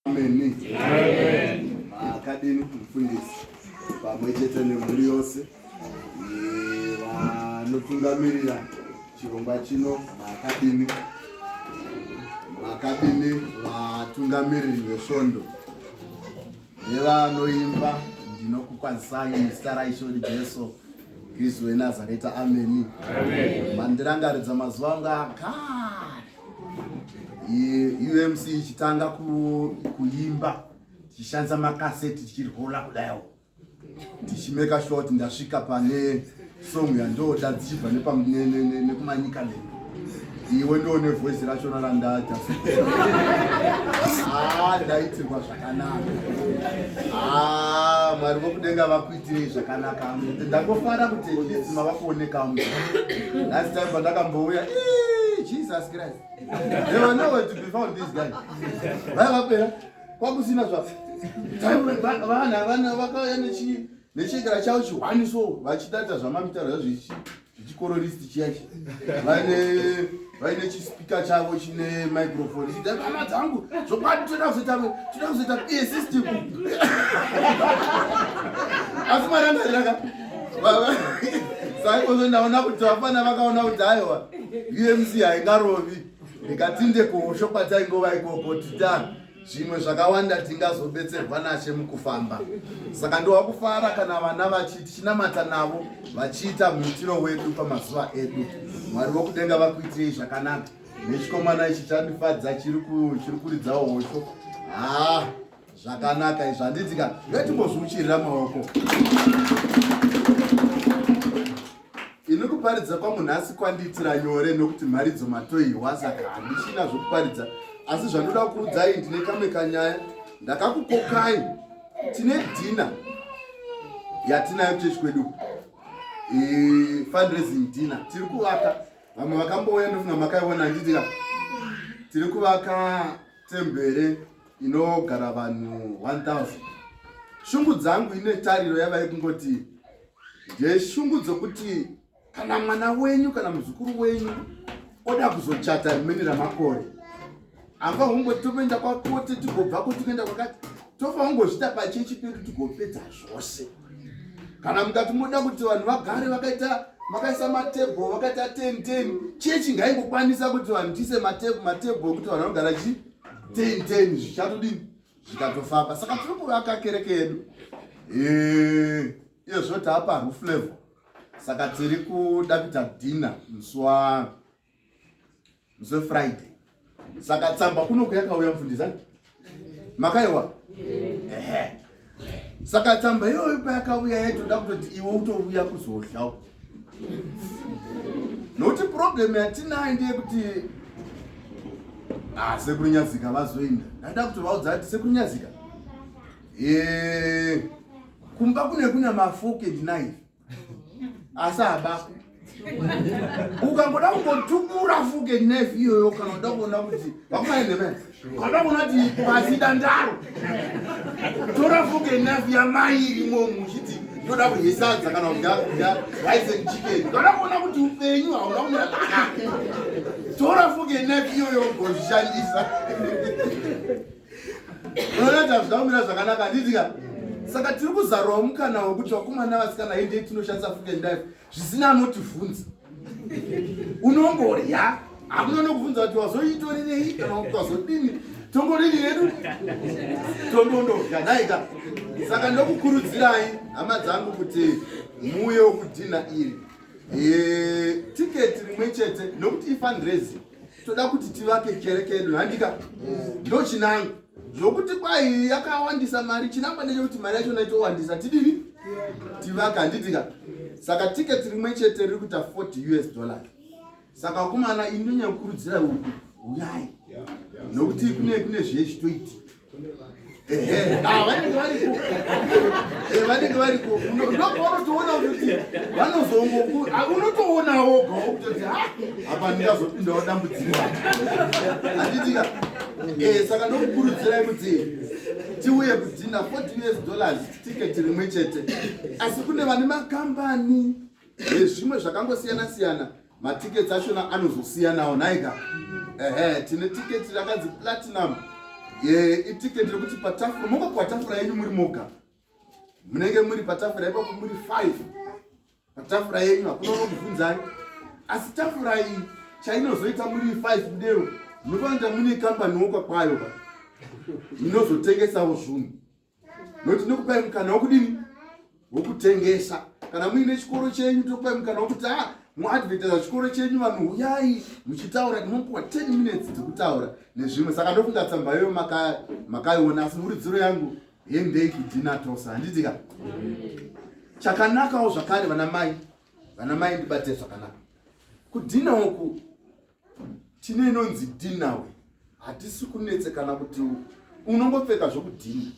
Ameni. Makadini mufundisi pamwe chete nemhuri yose vanotungamirira chirongwa chino makadini makadini vatungamiriri vesvondo nevanoimba ndinokukwazisai muzita raIshe wedu Jesu Kristu weNazareta ameni. Mandirangaridza mazuva angu akare UMC ichitanga kuimba tichishandisa makaseti tichirhola kudaiwo tichimeka sure kuti ndasvika pane song yandoda dzichibva nekumanyika lendo iwe ndoone voice rachona randata ah, ndaitirwa zvakanaka ah, mwari vokudenga vakuitirei zvakanaka ndangofara kuti at least mava kuoneka last time pandakambouya jesus christ they were nowhere to be found these guys vaivapera kwakusina zvavo vanhu vana vakauya nechekera chavo chihwani so vachidaita zvamamitaura zvazvichi zvichikororisti chiya chi vaine vaine chispika chavo chine microphone chiti hama dzangu zvokwadi toda kuzoita toda kuzoita pa system asi marangariraka saikozo ndaona kuti vafana vakaona kuti aiwa umc haingarovi ndikatinde kuhosho kwataingova ikoko tita zvimwe zvakawanda tingazobetserwa nashe mukufamba saka ndowa kufara kana vana vachi tichinamata navo vachiita muitiro wedu pamazuva edu mwari vokudenga vakuitirei zvakanaka nechikomana ichi chandifadza chiri kuridzawo hosho haa zvakanaka izvi handiti ka ngatimbozviuchirira maoko ini kuparidza kwangu nhasi kwandiitira nyore nokuti mharidzo matoihwa saka handichina zvokuparidza asi zvandoda kuudzai ndine kamwe kanyaya ndakakukokai tine dhina yatinayo kuchechi kwedu fundraising dinner tiri kuvaka vamwe vakambouya ndofunga makaiona handiti ka tiri kuvaka tembere inogara vanhu 1000 shungu dzangu ine tariro yavai kungoti ndeshungu dzokuti kana mwana wenyu kana muzukuru wenyu oda kuzochata rimweni ramakore anga hungoti toenda kwakote tigobvako tikuenda kwakati tofa ungozviita pachechi pedu tigopedza zvose kana mukati moda kuti vanhu vagare vakaita makaisa matebho vakaita ten ten chechi ngaingokwanisa kuti vanhu tiise matebho matebho ekuti vanhu vanogara chi ten ten zvichatodini zvikatofamba saka tiri kuvaka kereke yedu eh, iyo zvino taapa roof level saka tiri kuda kuita dinner musi wa musi wefriday saka tsamba kuno kuyakauya mufundisi makaiwa ehe saka tsamba iyoyo payakauya yaitoda kutoti iwe utouya kuzodya nokuti problem yatinayo ndeyekuti ah, sekuru nyazika vazoinda ndaida kuti vaudza kuti sekuru nyazika eh, kumba kune kuna mafork and knife asi habako ukangoda kungotukura fuke knife iyoyo kana uda kuona kuti vakumaendeme ukada kuona kuti pasi dandaro tora fuke knife yamai irimo muchiti ndoda kudya sadza kana kudya kudya rice and chicken ndoda kuona kuti upenyu hauna kumira zvakanaka tora fuke knife iyoyo ugozvishandisa unoona kuti hazvina kumira zvakanaka handiti ka saka tiri kuzarurawo mukana wekuti vakomana vasikana hendei tinoshandisa fuke knife zvisina anotivhunza unongorya hakuna nokubvunza kuti wazoitorerei kana kuti wazodini tongodini yedu tondondodya nhaika saka ndokukurudzirai hama dzangu kuti muuye wokudhina iri e, tiketi rimwe chete nokuti ifundraising toda kuti tivake kereke yedu handika ndochinangwa zvokuti kwai yakawandisa mari chinangwa ndechekuti mari yachona itowandisa tidini tivaka handitika saka tiketi rimwe chete riri kuita 40 us dollars saka vakomana ini ndonyanya kukurudzira uku uyai nokuti kune kune zviye zvitoitika Ehe, ah, vanenge variko eh, vanenge variko ndopaunotoona kuti vanozongo ah, unotoona woga wokutoti ah, apa ndingazopindawo dambudziko handitika eh, saka ndokukurudzirai kuti tiuye kudhina 40 us dollars tiketi rimwe chete asi kune vane makambani nezvimwe zvakangosiyana siyana matickets achona anozosiyanawo nhaika ehe tine tiketi rakanzi platinum Itiketi rekuti patafura mongopiwa tafura yenyu muri moga, munenge muri patafura ipapo muri 5 patafura yenyu, hakuna unokubvunzai. Asi tafura iyi chainozoita muri 5 kudero, munofanira mune kambani wokwa kwayo ka inozotengesawo zvunhu, nokuti nokupai mukana wokudini, wokutengesa. Kana muine chikoro chenyu, tokupai mukana wokuti a muadvertisa chikoro chenyu, vanhu huyai muchitaura, tinopuwa 10 minutes dzekutaura nezvimwe. Saka ndofunga tsamba iyoyo makaiona, asi hurudziro yangu, hendei kudinner tose, handiti ka? Chakanakawo zvakare, vana mai, vana mai, ndibate zvakanaka. Kudinner uku tine inonzi dinnerwear. Hatisi kunetsekana kuti unongopfeka zvokudinner,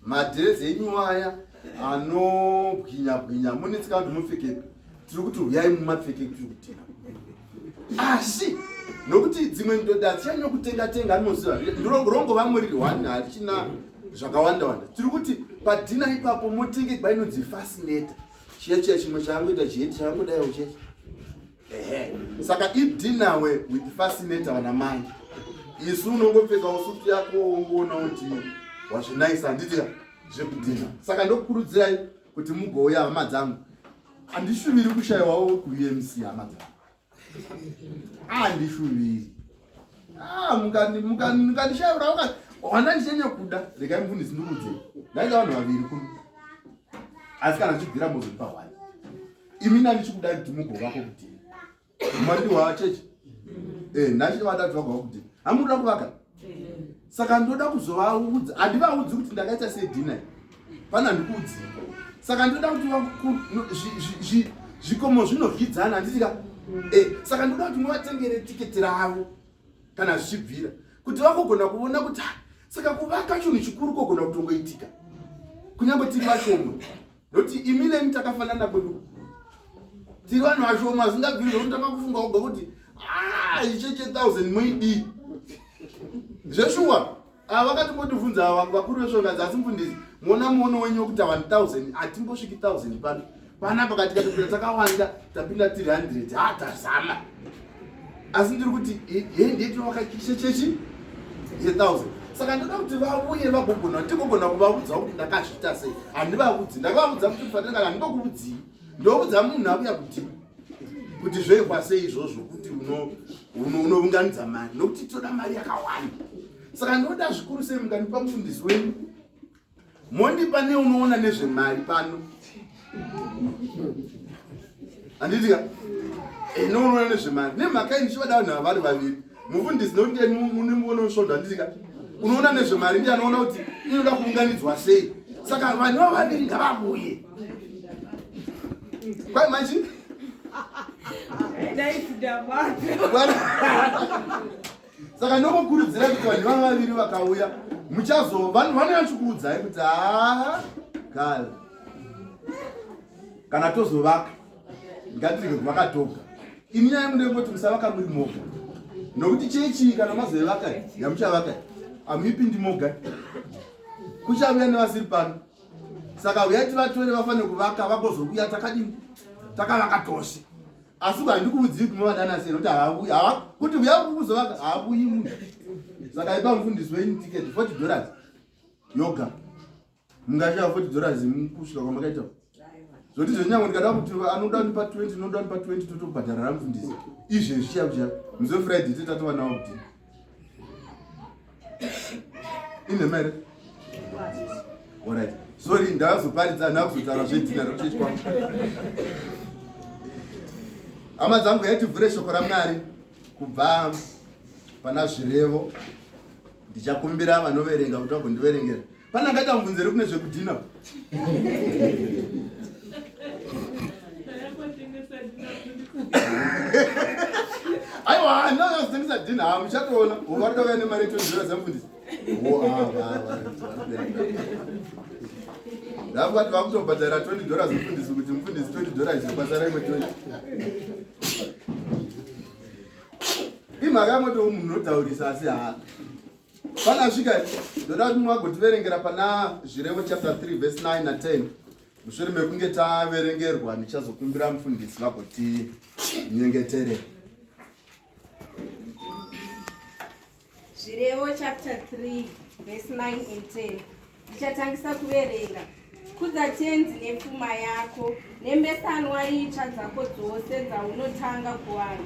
madhirezi enyu aya anobwinya bwinya, munetsekana kuti mupfekepi. Tiri kuti huyai mumapfeke tiri kudinner, asi nokuti dzimwe ndoda dzichanyanya kutenga tenga, anoziva rongova muri one, harichina zvakawanda wanda. Tiri kuti padinner ipapo motenge inonzi fascinator, chiya chiya chimwe chaangoita chiheti chaangodaiwo chechi. Ehe, saka idinnerwear with fascinator, vana mai. Isu unongopfekawo sutu yako, wongoona kuti wazvinaisa, handiti? Zvekudinner. Saka ndokukurudzirai kuti mugouya, hama dzangu. Handishuviri kushayiwawo kuUMC, hama dzangu, handishuviri. Mukandishayirawo wana ndichanyanya kuda, regai mufundisi ndikuudzei, ndaida vanhu vaviri kuno, asi kana zvichibvira mozondipa one. Imi ndandichikudai kuti mugovako kudinner, madiwa chechi. Ndachivada kuti vagova kudinner. Hamunoda kuvaka, saka ndoda kuzovaudza. Handivaudzi kuti ndakaita sei dinner pana, handikuudzi. Saka ndoda kuti zvikomo zvinovhidzana, handitika? Saka ndoda kuti muvatengere tiketi ravo kana zvichibvira, kuti vagogona kuona kuti saka kuvaka chinhu chikuru kogona kutongoitika kunyange tiri vashoma, nokuti imi neni takafanana kwedu, tiri vanhu vashoma. Zingabviri zvokutanga kufunga woga kuti icheche 1000 moidii zveshuwa. Ava vakatimbotibvunza vakuru vesvokanzi, asi mufundisi, muona muono wenyu wekuti 1000, hatimbosviki 1000 pano panapa, katikatopinda takawanda, tapinda tiri 100, ha, tazama. Asi ndiri kuti hendetovaka chechi ye1000. Saka ndoda kuti vauye vagogona, tigogona kuvaudza kuti ndakazviita sei. Handivaudzi ndakavaudza kuti fanira, kana handingokuudzii, ndoudza munhu auya kuti zvoitwa sei izvozvo, kuti unounganidza mari, nokuti toda mari yakawanda. Saka ndoda zvikuru sei munganipa mufundisi wenyu, mondipa neunoona nezvemari pano, handiti ka? Neunoona nezvemari. Nemhaka iyi ndichivada vanhu ava vari vaviri, mufundisi, nokuti mune muono wesvondo, handiti ka? Unoona nezvemari ndiye anoona kuti inoda kuunganidzwa sei. Saka vanhu vava vaviri ngavavuye kwai machi. Saka ndokukurudzira kuti vanhu vava vaviri vakauya, muchazo vanhu vanonyatsokuudzai kuti haa, kale kana tozovaka ngatirege kuvaka toga. Imi nyaya munengoti musavaka muri moga, nokuti chechi kana mazoivaka yamuchavaka hamuipindi moga, kuchavuya nevasiri pano. Saka uyai tivatore vafanire kuvaka, vagozokuya takadini, takavaka tose. Asi handikuudzii kunovadana sei, nokuti havavuyi kuti uya kuzovaka, haavuyi munhu. Saka ipa mufundisi wenyu tiketi, $40 yoga. Mungasvika $40 kusvika kwamakaita zvoti zvenyange ndikada kuti anoda ndipa 20, noda ndipa 20, totobhadhara ramufundisi izvezvi chiya kuchiya musi weFriday tetatova nawo kuti inhema here? Alright, sorry, ndazoparidza, ndakuzotaura zvedinner rekuchechi kwangu. Hama dzangu, yativhure shoko raMwari kubva pana Zvirevo. Ndichakumbira vanoverenga kuti vagondiverengera. Pane angaita mubvunzo here kune zvekudinner? Aiwa, handinazotengesa dinner. Ha, muchatoona uvarida kuya nemari yetonzvera dzamufundisi. Ndakati vakutobhadhara $20 mufundisi, kuti mufundisi $20 kwasara imwe 20. Imhaka yamoto, munhu unotaurisa, asi haa, panasvika. Ndoda kuti mwagotiverengera pana Zvirevo chapter 3 verse 9 na10. Mushure mekunge taverengerwa, ndichazokumbira mufundisi vagoti nyengetere. Zvirevo chapter 3. Verse 9 and 10. Ndichatangisa kuverenga. Kudza Tenzi nepfuma yako, nembesanwa itsva dzako dzose dzaunotanga kuwana.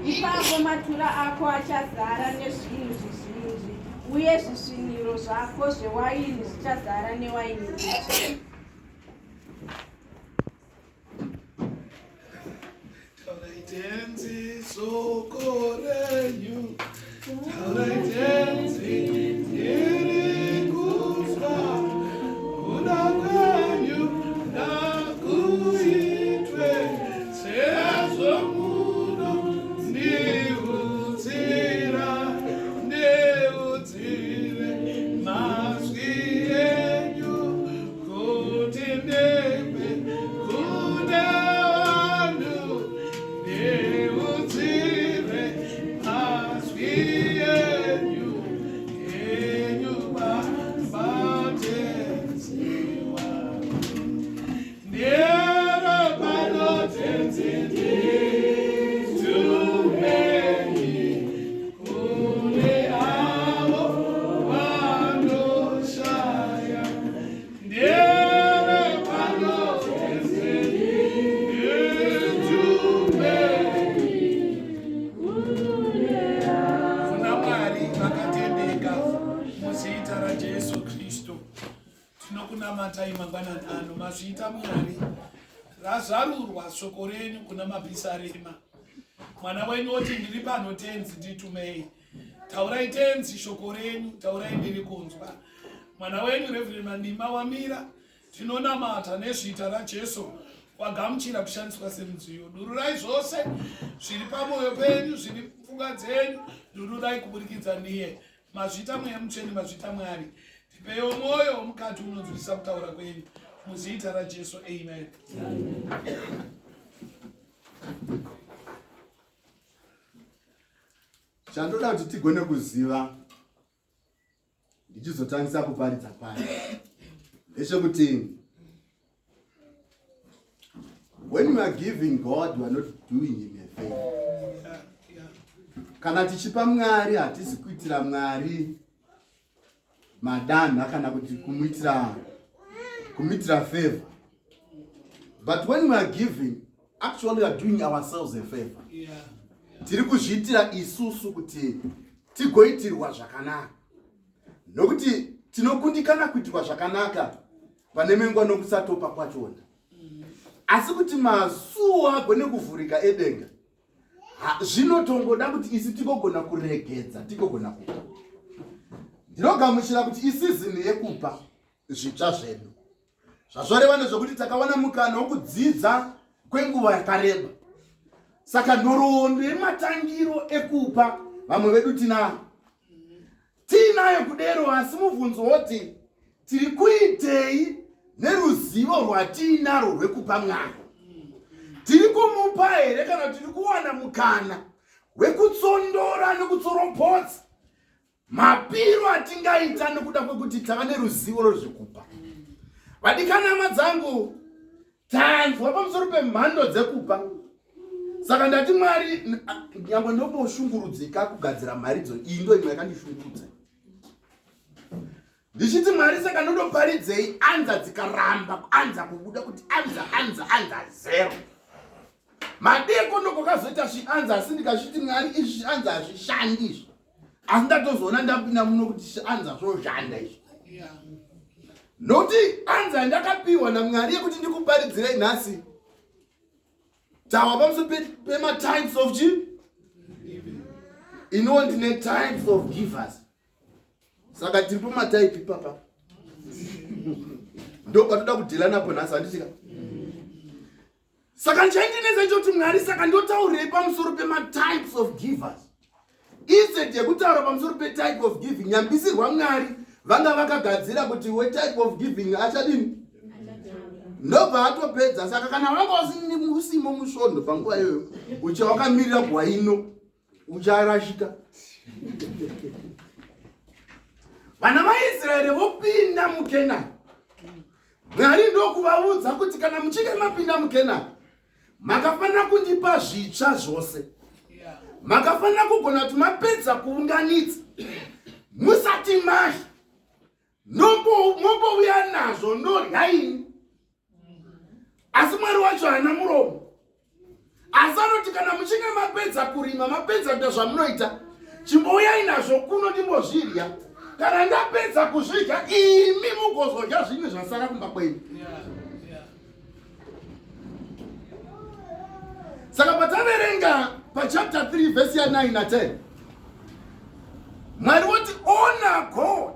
Ipapo matura ako achazara nezvinhu zvizhinji, uye zvisviniro zvako zvewaini zvichazara newaini itsva. Taurai Tenzi soko renyu, taurai Tenzi ndiri kunzwa, kuda kwenyu ngakuitwe sezvo muno ndiudzira, ndiudzire mazwi enyu kuti ndipe kune vanhu ndiudzire mazwi enyu enyu Baba Tenzi wangu ndere pano Tenzi nditumei kune avo vanoshaya ndere pano Tenzi nditumei kuna Mwari vakatendeka muzita raJesu Kristu tinokunamatai mangwanani ano. Mazviita Mwari, razarurwa shoko renyu kuna mapisarema. Mwana wenyu oti ndiri pano Tenzi, nditumei. Taurai Tenzi shoko renyu, taurai ndiri kunzwa. Mwana wenyu Reverend Mandima wamira, tinonamata nezvita raJesu wagamuchira kushandiswa semudziyo. Dururai zvose zviri pamwoyo penyu, zviri pfungwa dzenyu, dururai kuburikidza ndiye. Mazvita Mweya Mutsvene, mazvita Mwari. Tipeiwo mwoyo womukati unonzwisisa kutaura kwenyu. Muzita raJesu, amen. Chandoda kuti tigone kuziva ndichizotangisa kuparidza pano ndechekuti when you are giving God you are not doing him a favor. Kana tichipa Mwari hatisi kuitira Mwari madanha kana kuti kumuitira kumuitira favor. But when we are giving actually we are doing ourselves a favor. Tiri kuzviitira isusu kuti tigoitirwa zvakanaka. Nokuti tinokundikana kuitirwa zvakanaka pane mengwa nokusatopa kwachona. Asi kuti masuo agone kuvhurika edenga zvinotongoda kuti isu tigogona kuregedza, tigogona kupa. Ndinogamuchira kuti isizini yekupa zvitsva zvedu. Zvazvoreva ndezvekuti takawana mukana wekudzidza kwenguva yakareba. Saka nhoroondo yematangiro ekupa vamwe vedu tinayo. Tiinayo kudero, asi mubvunzo woti tiri kuitei neruzivo rwatiinarwo rwekupa Mwari? Tiri kumupa here kana tiri kuwana mukana wekutsondora nekutsoropodza mapiro atingaita nekuda kwekuti tava neruzivo rwezvekupa? Vadikani hama dzangu, tanzwa pamusoro pemhando dzekupa. Saka ndati Mwari, nyangwe ndomboshungurudzika kugadzira mharidzo iyi, ndo imwe yakandishungurudza ndichiti Mwari, saka ndondoparidzei? Anza dzikaramba anza kubuda kuti anza anza anza zero. Madeko ndokwakazoita zvianza, asi ndikazviti Mwari, izvi zvianza hazvishandi izvi, asi ndatozoona ndapinda muno kuti zvianza zvoshanda izvi, nokuti anza yandakapiwa naMwari yekuti ndikuparidzirei nhasi tawa pamusoro pematypes of chi iniwo ndine types of givers. Saka tiri pamatype ipapa, ndokwatoda kudhila napo nhasi, handitika? Saka ndichaindinetsa icho kuti Mwari, saka ndotaurei pamusoro pematypes of givers instead yekutaura pamusoro petype of giving? Nyambisirwa Mwari vanga vakagadzira kuti wetype of giving achadini, ndobva atopedza. Saka kana vanga usimo musvondo panguva iyoyo, ucha wakamirira gwaino ucharashika. Vana vaIsraeri vopinda muKenani, Mwari ndokuvaudza kuti kana muchinge mapinda muKenani, makafanira kundipa zvitsva zvose. Makafanira kugona kuti mapedza kuunganidza musati madya. Ndouya nazvo ndodya ini. Asi Mwari wacho haana muromo. Asi anoti kana muchinge mapedza kurima, mapedza kuita zvamunoita, chimbouyai nazvo kuno ndimbozvidya. Kana ndapedza kuzvidya, imi mugozodya zvimwe zvasara kumba kwenyu. Saka pataverenga pachapter 3 vhesi ya 9 na 10, Mwari woti honor God,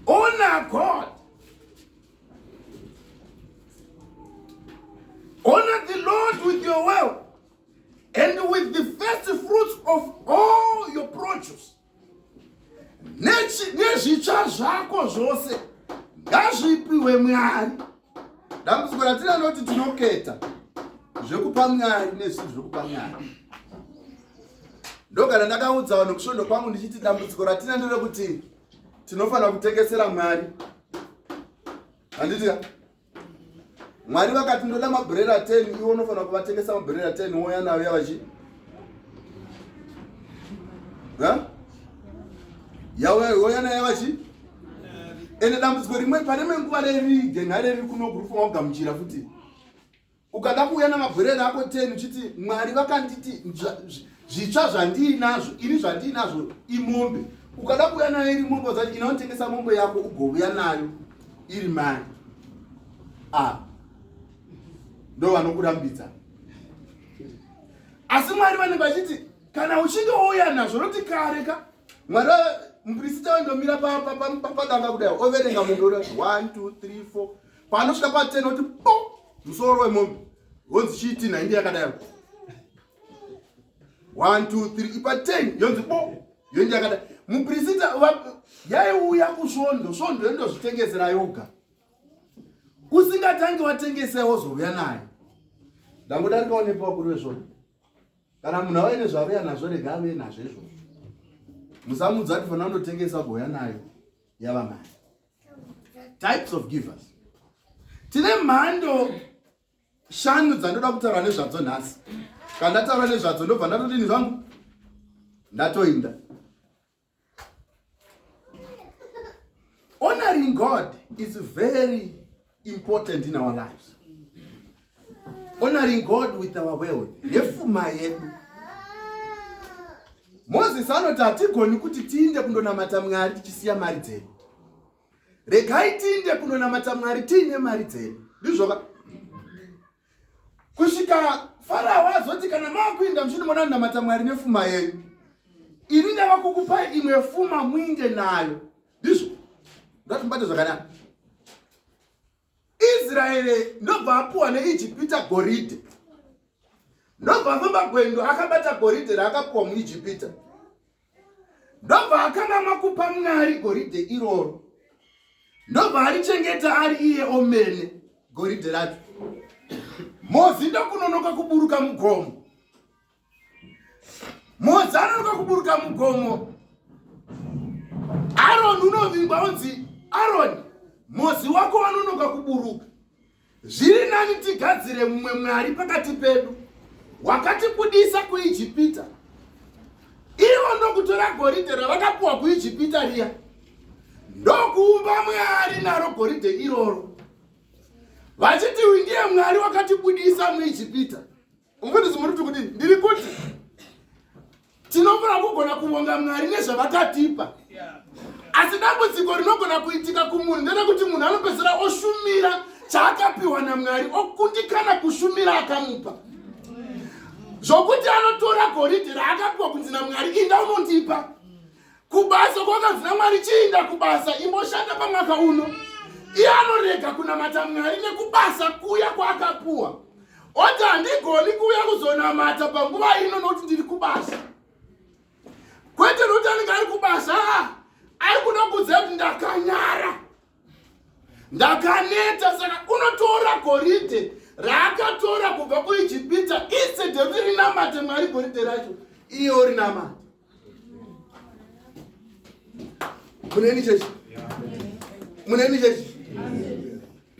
honor God, honor the Lord with your wealth and with the first fruits of all your produce. Nezvitsva zvako zvose ngazvipiwe Mwari. Dambudziko ratinanoti tinoketa zvekupa Mwari nezvinhu zvekupa Mwari. Ndogara ndakaudza vanhu kusvondo kwangu ndichiti dambudziko ratina nderekuti tinofanira kutengesera Mwari. Handiti ka? Mwari vakati ndoda mabhurera 10, iwe unofanira kuvatengesa mabhurera 10 wouya nayo yavachi yauya nayo yavachi. Ende dambudziko rimwe pane imwe nguva rerigenha reri kuno kuri kufunga kugamuchira futi. Ukada kuuya namabhurera ako 10 uchiti Mwari vakanditi zvitsva zvandiinazvo ini zvandiinazvo imombe. Ukada kuuya nayo iri mombe udzati inotengesa mombe yako ugouya nayo iri mari. Ah, ndo vanokurambidza. Asi Mwari vanenge vachiti kana uchinge wouya nazvo noti kare ka Mwari mupirisita waindomira padanga kudai overenga mombe 1 2 3 4 panosvika pa 10 oti po musoro wemombe wonzi chiitina indi yakadai 1 2 3 ipa 10 yonzi bo yondi yakadai mupirisita yaiuya kusvondo svondo yondozvitengesera yoga usingatangi watengesa wozouya nayo. Ndangodarikawo nepo vakuru vesvondo. Kana munhu auye nezvaauya nazvo rega auye nazvo izvozvo. Musamudza kuti fanira kundotengesa ugouya nayo yava mari. Types of givers. Tine mhando shanu dzandoda kutaura nezvadzo nhasi. Kana ndataura nezvadzo ndobva ndatodini zvangu? Ndatoinda. Honoring God is very important in our lives. Honoring God with our wealth. Nefuma yedu. Moses anoti hatigoni kuti tiinde kundonamata Mwari tichisiya mari dzedu. Regai tiinde kundonamata Mwari tiine mari dzedu. Ndizvoka? Kusvika Farao azoti kana makuinda muchindimona namata Mwari nefuma yenyu. Ini ndava kukupai imwe fuma muinde nayo. Ndizvo. Ndati mubate zvakanaka. Israeri ndobva apuwa neIjipita goridhe. Ndobva afamba gwendo akabata goridhe raakapuwa muIjipita. Ndobva akangamwa kupa Mwari goridhe iroro. Ndobva arichengeta ari iye omene goridhe racho. Mozi ndokunonoka kuburuka mugomo. Mozi anonoka kuburuka mugomo. Aroni unovingwa onzi Aroni, Mozi wako wanonoka kuburuka. Zviri nani tigadzire mumwe mwari pakati pedu wakatibudisa kuIjipita. Ivo ndokutora goridhe ravakapuwa kuIjipita riya ndokuumba mwari naro goridhe iroro, vachiti uyu ndiye mwari wakatibudisa muIjipita. Mufundisi muri kuti kudini? Ndiri kuti tinofanira kugona kuvonga Mwari nezvavakatipa. Asi dambudziko rinogona kuitika kumunhu nderekuti munhu anopedzisira oshumira chaakapiwa naMwari okundikana kushumira akamupa. Zvokuti anotora goridhe raakapiwa kunzi naMwari inda unondipa. Kubasa kwakanzi naMwari chiinda kubasa imboshanda pamwaka uno. Iye anorega kunamata Mwari nekubasa kuya kwaakapuwa. Oti handigoni kuuya kuzonamata panguva ino nokuti ndiri kubasa. Kwete nokuti anenge ari kubasa, ari kuda kuudza kuti ndakanyara. Ndakaneta. Saka unotora goridhe raakatora kubva kuIjipita instead yekuti rinamate Mwari goridhe racho, iye orinamata. Muneni chechi? Muneni chechi?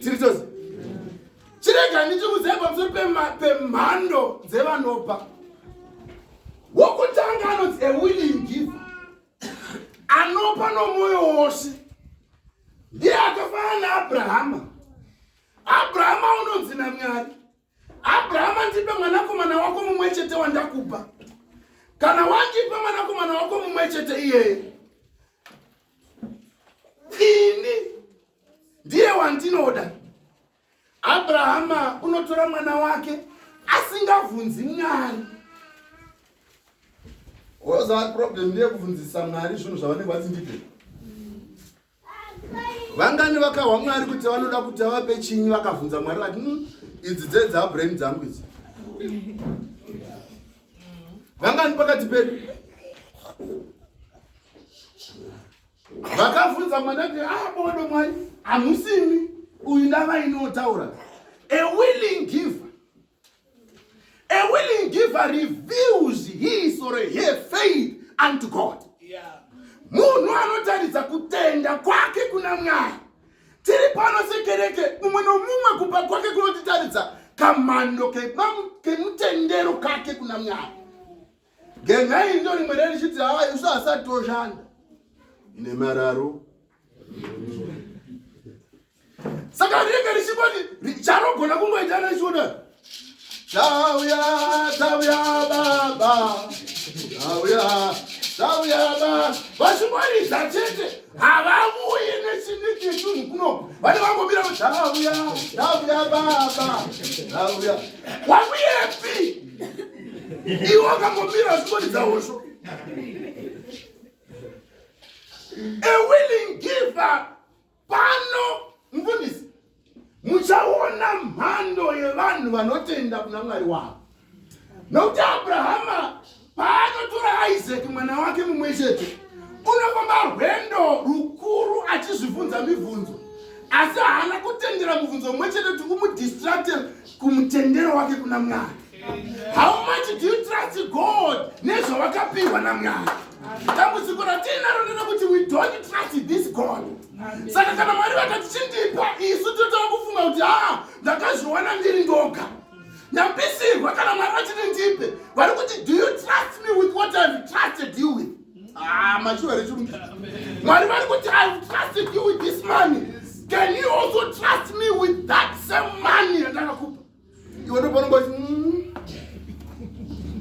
Tiri tose? Chirega ndichikudzai pamusoro pemhando dzevanopa. Wokutanga anonzi a willing giver, anopa nomwoyo wose. Ndiye akafanana naAbrahama. Abrahama unonzi naMwari, Abrahama, ndipe mwanakomana wako mumwe chete wandakupa. Kana wandipa mwanakomana wako mumwe chete iyeye, ini ndiye wandinoda. Abrahama unotora mwana wake asingavhunzi Mwari. Woza problem ndeyekuvhunzisa Mwari zvinhu zvavanenge vati ndipe. Vangani vakahwa Mwari kuti vanoda kuti avape chinyi, vakavhunza Mwari vati idzi dzedzabrain dzangu idzi. Vangani pakati pedu vakavhunza Mwari kuti ah, bodo Mwari, hamusimi uyu ndava inotaura. A willing giver. A willing giver reveals his or her faith unto God. Munhu anotaridza kutenda kwake kuna Mwari. Tiri pano sekereke, mumwe nomumwe kupa kwake kunotitaridza kamhando kemutendero kake kuna Mwari. Gengai ndo rimwe rerichiti haa, isu asati toshanda ine mararo. Saka rinenge richingoti charogona kungoita nechiona tauya tauya baba, tauya tauya baba, vachingoridza chete, havavuyi nechinhu kuno, vane vangomira tauya tauya baba, tauya. Wavuyepi iwe wakangomira uchingoridza hosho? A willing giver. Pano mufundisi muchaona mhando yevanhu vanotenda kuna Mwari wavo, nokuti Abrahama paanotora Isaki mwana wake mumwe chete, unofamba rwendo rukuru achizvibvunza mibvunzo, asi haana kutendera mubvunzo mumwe chete kuti umudistracte kumutendero wake kuna Mwari. How much do you trust God nezvawakapiwa naMwari? Dambudziko ratiinaro nderekuti we don't trust this God. Saka kana Mwari vakati chindipa, isu totova kufunga kuti aa, ndakazviwana ndiri ndoga, ndambisirwa. Kana Mwari vachiti ndipe, vari kuti, "Do you trust me with what I've trusted you with?" Ah, machiwa rechirungu. Mwari vari kuti, "I've trusted you with this money. Can you also trust me with that same money yandakakupa?" Iwe ndopanongoti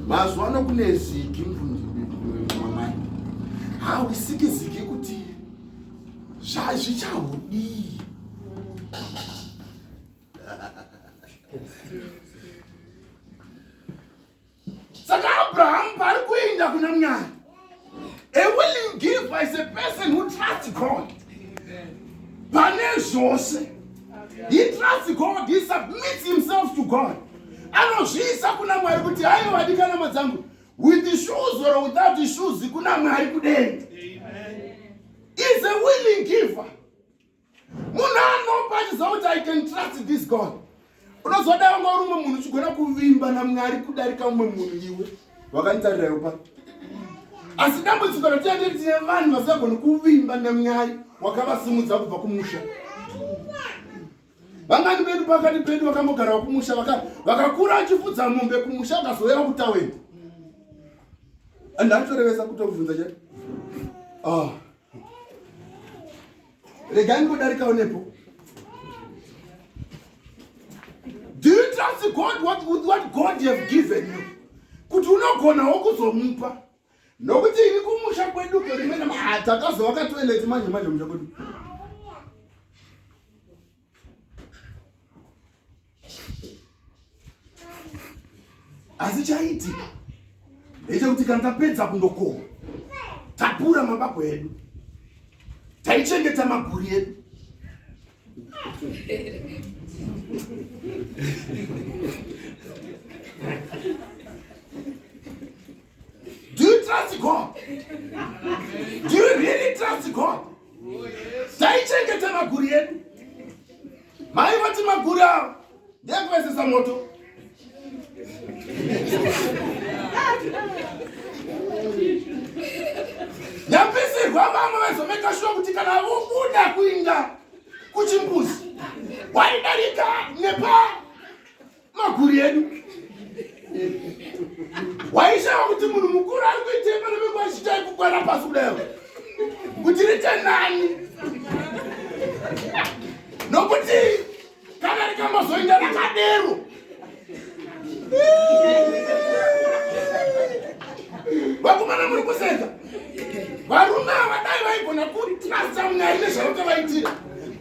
mazuva ano kune zigi mamai, hauisiki zigi kuti zvazvichaudii. Saka Abrahamu paari kuenda kuna Mwari, a willing giver is a person who trusts God pane zvose. He trusts God, he submits himself to God. Anozviisa kuna Mwari kuti aiwa, dikana madzangu, with the shoes or without the shoes, kuna Mwari kudenga. Is a willing giver. Munhu anopa achiziva kuti I can trust this God. Unozoda wanga uri umwe munhu uchigona kuvimba naMwari kudarika umwe munhu iwe wakanditarira iwe pa. Asi dambudziko ratinenge tine, vanhu vasingagoni kuvimba naMwari wakavasimudza kubva kumusha. Vangani vedu pakati pedu vakambogarawo kumusha, vakakura vachifudza mombe kumusha, vakazouya kutawendi? Andatorevesa kutobvunza chete. Ah. Regai ngodarikawo nepo. Do you trust God with what God have given you, kuti unogonawo kuzomupa? Nokuti ini kumusha kwedu kerimene takazovaka toilet manje manje musha kwedu. Asi chaitika ndechekuti kana tapedza kundokohwa, tapura mabako edu, taichengeta maguri edu. Do you trust God? Do you really trust God? Taichengeta maguri edu. Mai vati maguri avo ndeyekuvesesa moto. Nyambisirwa vamwe vaizomeka sure kuti kana vobuda kuinda kuchimbuzi, waidarika nepa maguri edu. Waishava kuti munhu mukuru ari kuitei pane menguva achitai kugwara pasi kudayo kuti rite nani. kutrusta Mwari nezvavakavaitira.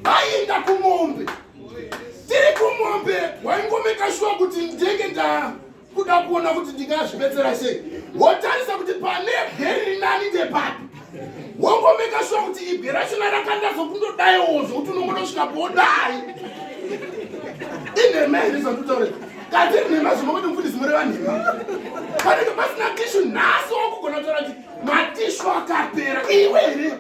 Vaienda kumombe. Tiri kumombe waingomeka shuwa kuti ndenge nda kuda kuona kuti ndingazvibetsera sei. Wotarisa kuti pane bwe riri nani ndepapi. Wongomeka shuwa kuti ibwe rachona rakandazokundodaiwo zvokuti unongondosvika podai. Inhema here zvandikutaura? Kati nhema zvimwe kuti mufundisi mureva nhema. Panenge pasina tishu nhasi wakugona kutaura kuti matishu akapera iwe here?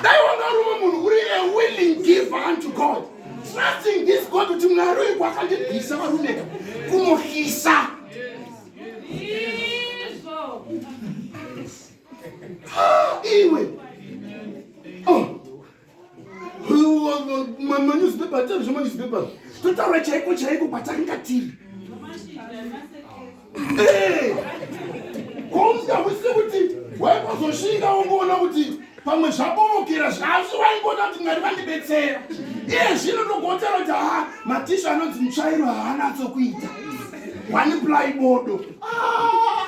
Dai wanga uri umwe munhu uri a willing giver unto God. Trusting this God kuti Mwari uyu kwakandibvisa varumeka kunohlisa. Iwe. Oh. Manewspaper tari zvemanewspaper totaura chaiko chaiko kwatakanga tiri. Eh. Komusingahwisise kuti waingozoshinga wongoona kuti pamwe zvabovokera zvasi waingoona kuti Mwari vandibetsera. Iye zvino ndogotera kuti ha matishu anonzi mutsvairo haanatso kuita. One ply bodo. Ah.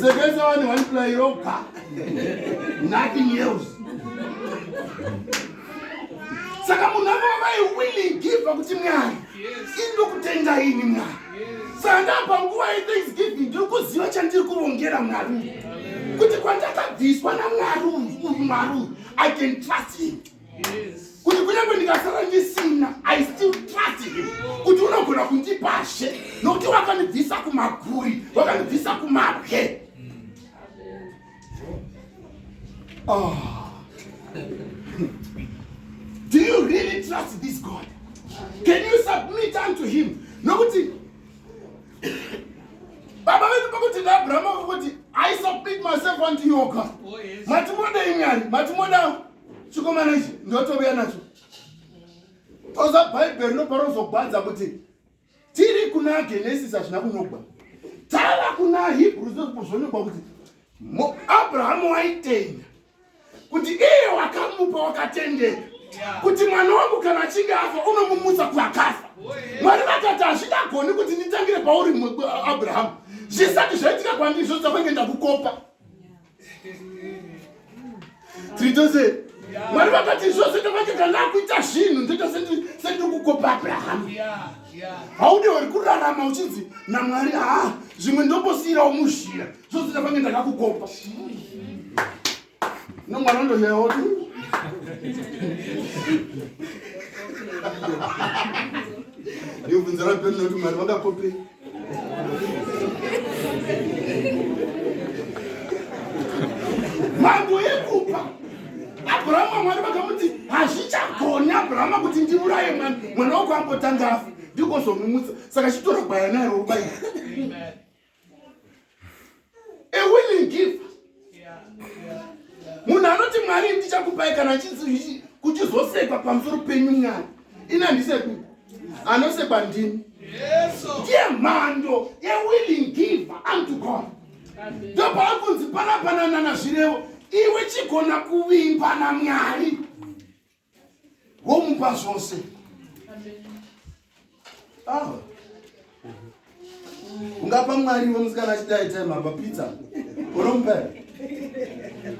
Sekesa wani one ply yoga. Nothing else. Saka munhu angava a willing giver kuti Mwari indokutenda ini Mwari. Saka ndapa nguva yethanksgiving ndiri kuziva chandiri kuvongera Mwari uyu. Kuti kwandakabviswa naMwari uyu uyu Mwari uyu I can trust him. Kuti kunyange ndikasara ndisina I still trust him. Kuti unogona kundipashe nokuti wakandibvisa kumaguri, wakandibvisa kumabwe. Oh. Do you really trust this God? Can you submit unto him? Nokuti baba vedu pakuti ndaAbrahama kuti I submit myself unto you, O God. Oh, yes. Mati moda imwari, mati moda chikomana ichi ndotovuya nacho. Toza Bhaibheri rinobva rozogwadza kuti tiri kuna Genesis hazvina kunyogwa. Tava kuna Hebrews zvonyogwa kuti Abrahamu waitenda kuti iye wakamupa wakatendeka kuti mwana wangu kana achinge afa unomumutsa kuakafa. Mwari vakati hazvingagoni kuti nditangire pauri Abrahamu zvisati zvaitika kwandiri zvose kwenge ndakukopa. Tiri tose Mwari vakati zvose ndavati kana ndakuita zvinhu ndoita sendiri kukopa Abrahamu. Haudi uri kurarama uchinzi naMwari haa zvimwe ndombosiirawo muzhira zvose ndafange ndakakukopa. No mwana ndoshayawo kuti ndibvunzira peni nokuti Mwari vakakopei. Mhando yekupa Abrahama Mwari vakamuti hazvichagoni Abrahama kuti ndiuraye mwana mwana wako ambotanga afa ndigozomumutsa saka chitora gwayana iro ubaire. A willing giver. Munhu anoti Mwari ndichakupai kana kuchizosekwa pamusoro penyu Mwari. Ini handisekwi. Anosekwa ndini. Ndiye mhando yewilling giver unto God. Ndopaakunzi panapananana zvirevo iwe chigona kuvimba naMwari. Womupa zvose. Ah. Ungapa Mwari wemusikana achidai time apa pizza. Unomupa here?